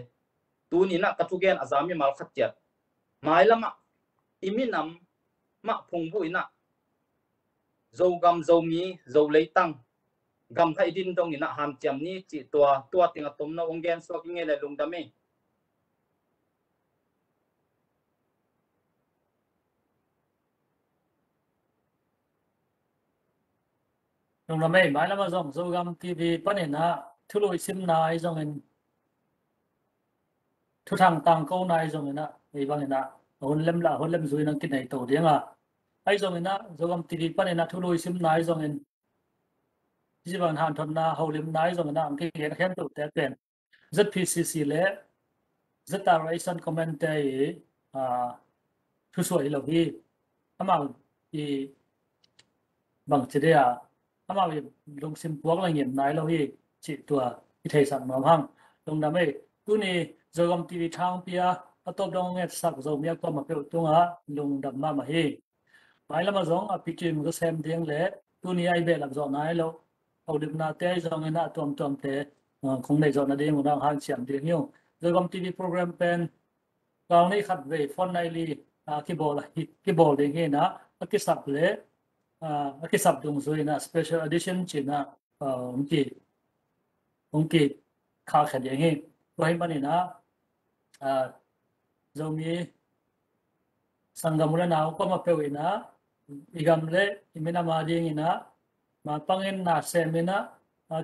Tuni ina ka thugen a za mimal khat ciat mailamah i minam mah phungbuh ina Zogam Zomi Zo leitang gam kha i din dong ina hanciam ni cih tua tua ting a tomno hong gen suak i ngei le lungdam ei. Lungdam ei. Mailamah zong Zogam T V panin ah thului simna ahi zongin thuthang tangkona ahi zongin ah ei bangin ah a hun lem lah a hun lem zui nang kinei to ding a ahi zongin ah Zogam T V panin ah thului simna ahi zongin hi bangin hanthotna holimna ahi zongin ah ang kigen khempeuhte pen Z P C C le Z R A Eastern Command te i thusuah hi lo hi. Amau i bangci dia amau i lungsim puak la ngim nai lo hi cih tua i theisak nuam hang. Lungdam ei. Tuni Zogam T V thangpi a a tawp dong ngetsak Zomi a kuamah peuh tungah lungdam mahmah hi. Mailamah zong a pikim ka sem ding le tuni a i behlap zawh nai lo holimnate ahi zongin ah tuamtuamte kong neih zawh nading un ah hanciam ding hi ung. Zogam T V program pen kal ni khat vei fortnightly kibawl ding hi in ah a kisap le a kisap dungzui in ah special edition ci in ah hong ki hong ki khakkhia ding hi. Tua hih manin ah Zomi sanggam u le nau kuamah peuh in ah i gam le i minam a dingin ah mapangin na semin ah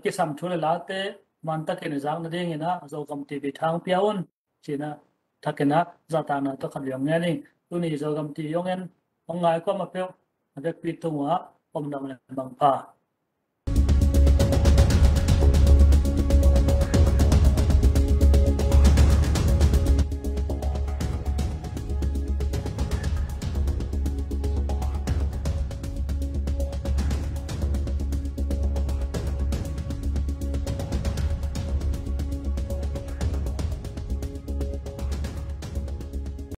kisam thu le late mantakin i zak nadingin ah Zogam TV thang pia un. Cina thakin ah zahtakna tawh khat viang ngen ing. Tuni Zogam TV hong en hong ngai kuamah peuh a vekpi tungah om dam le mangpha.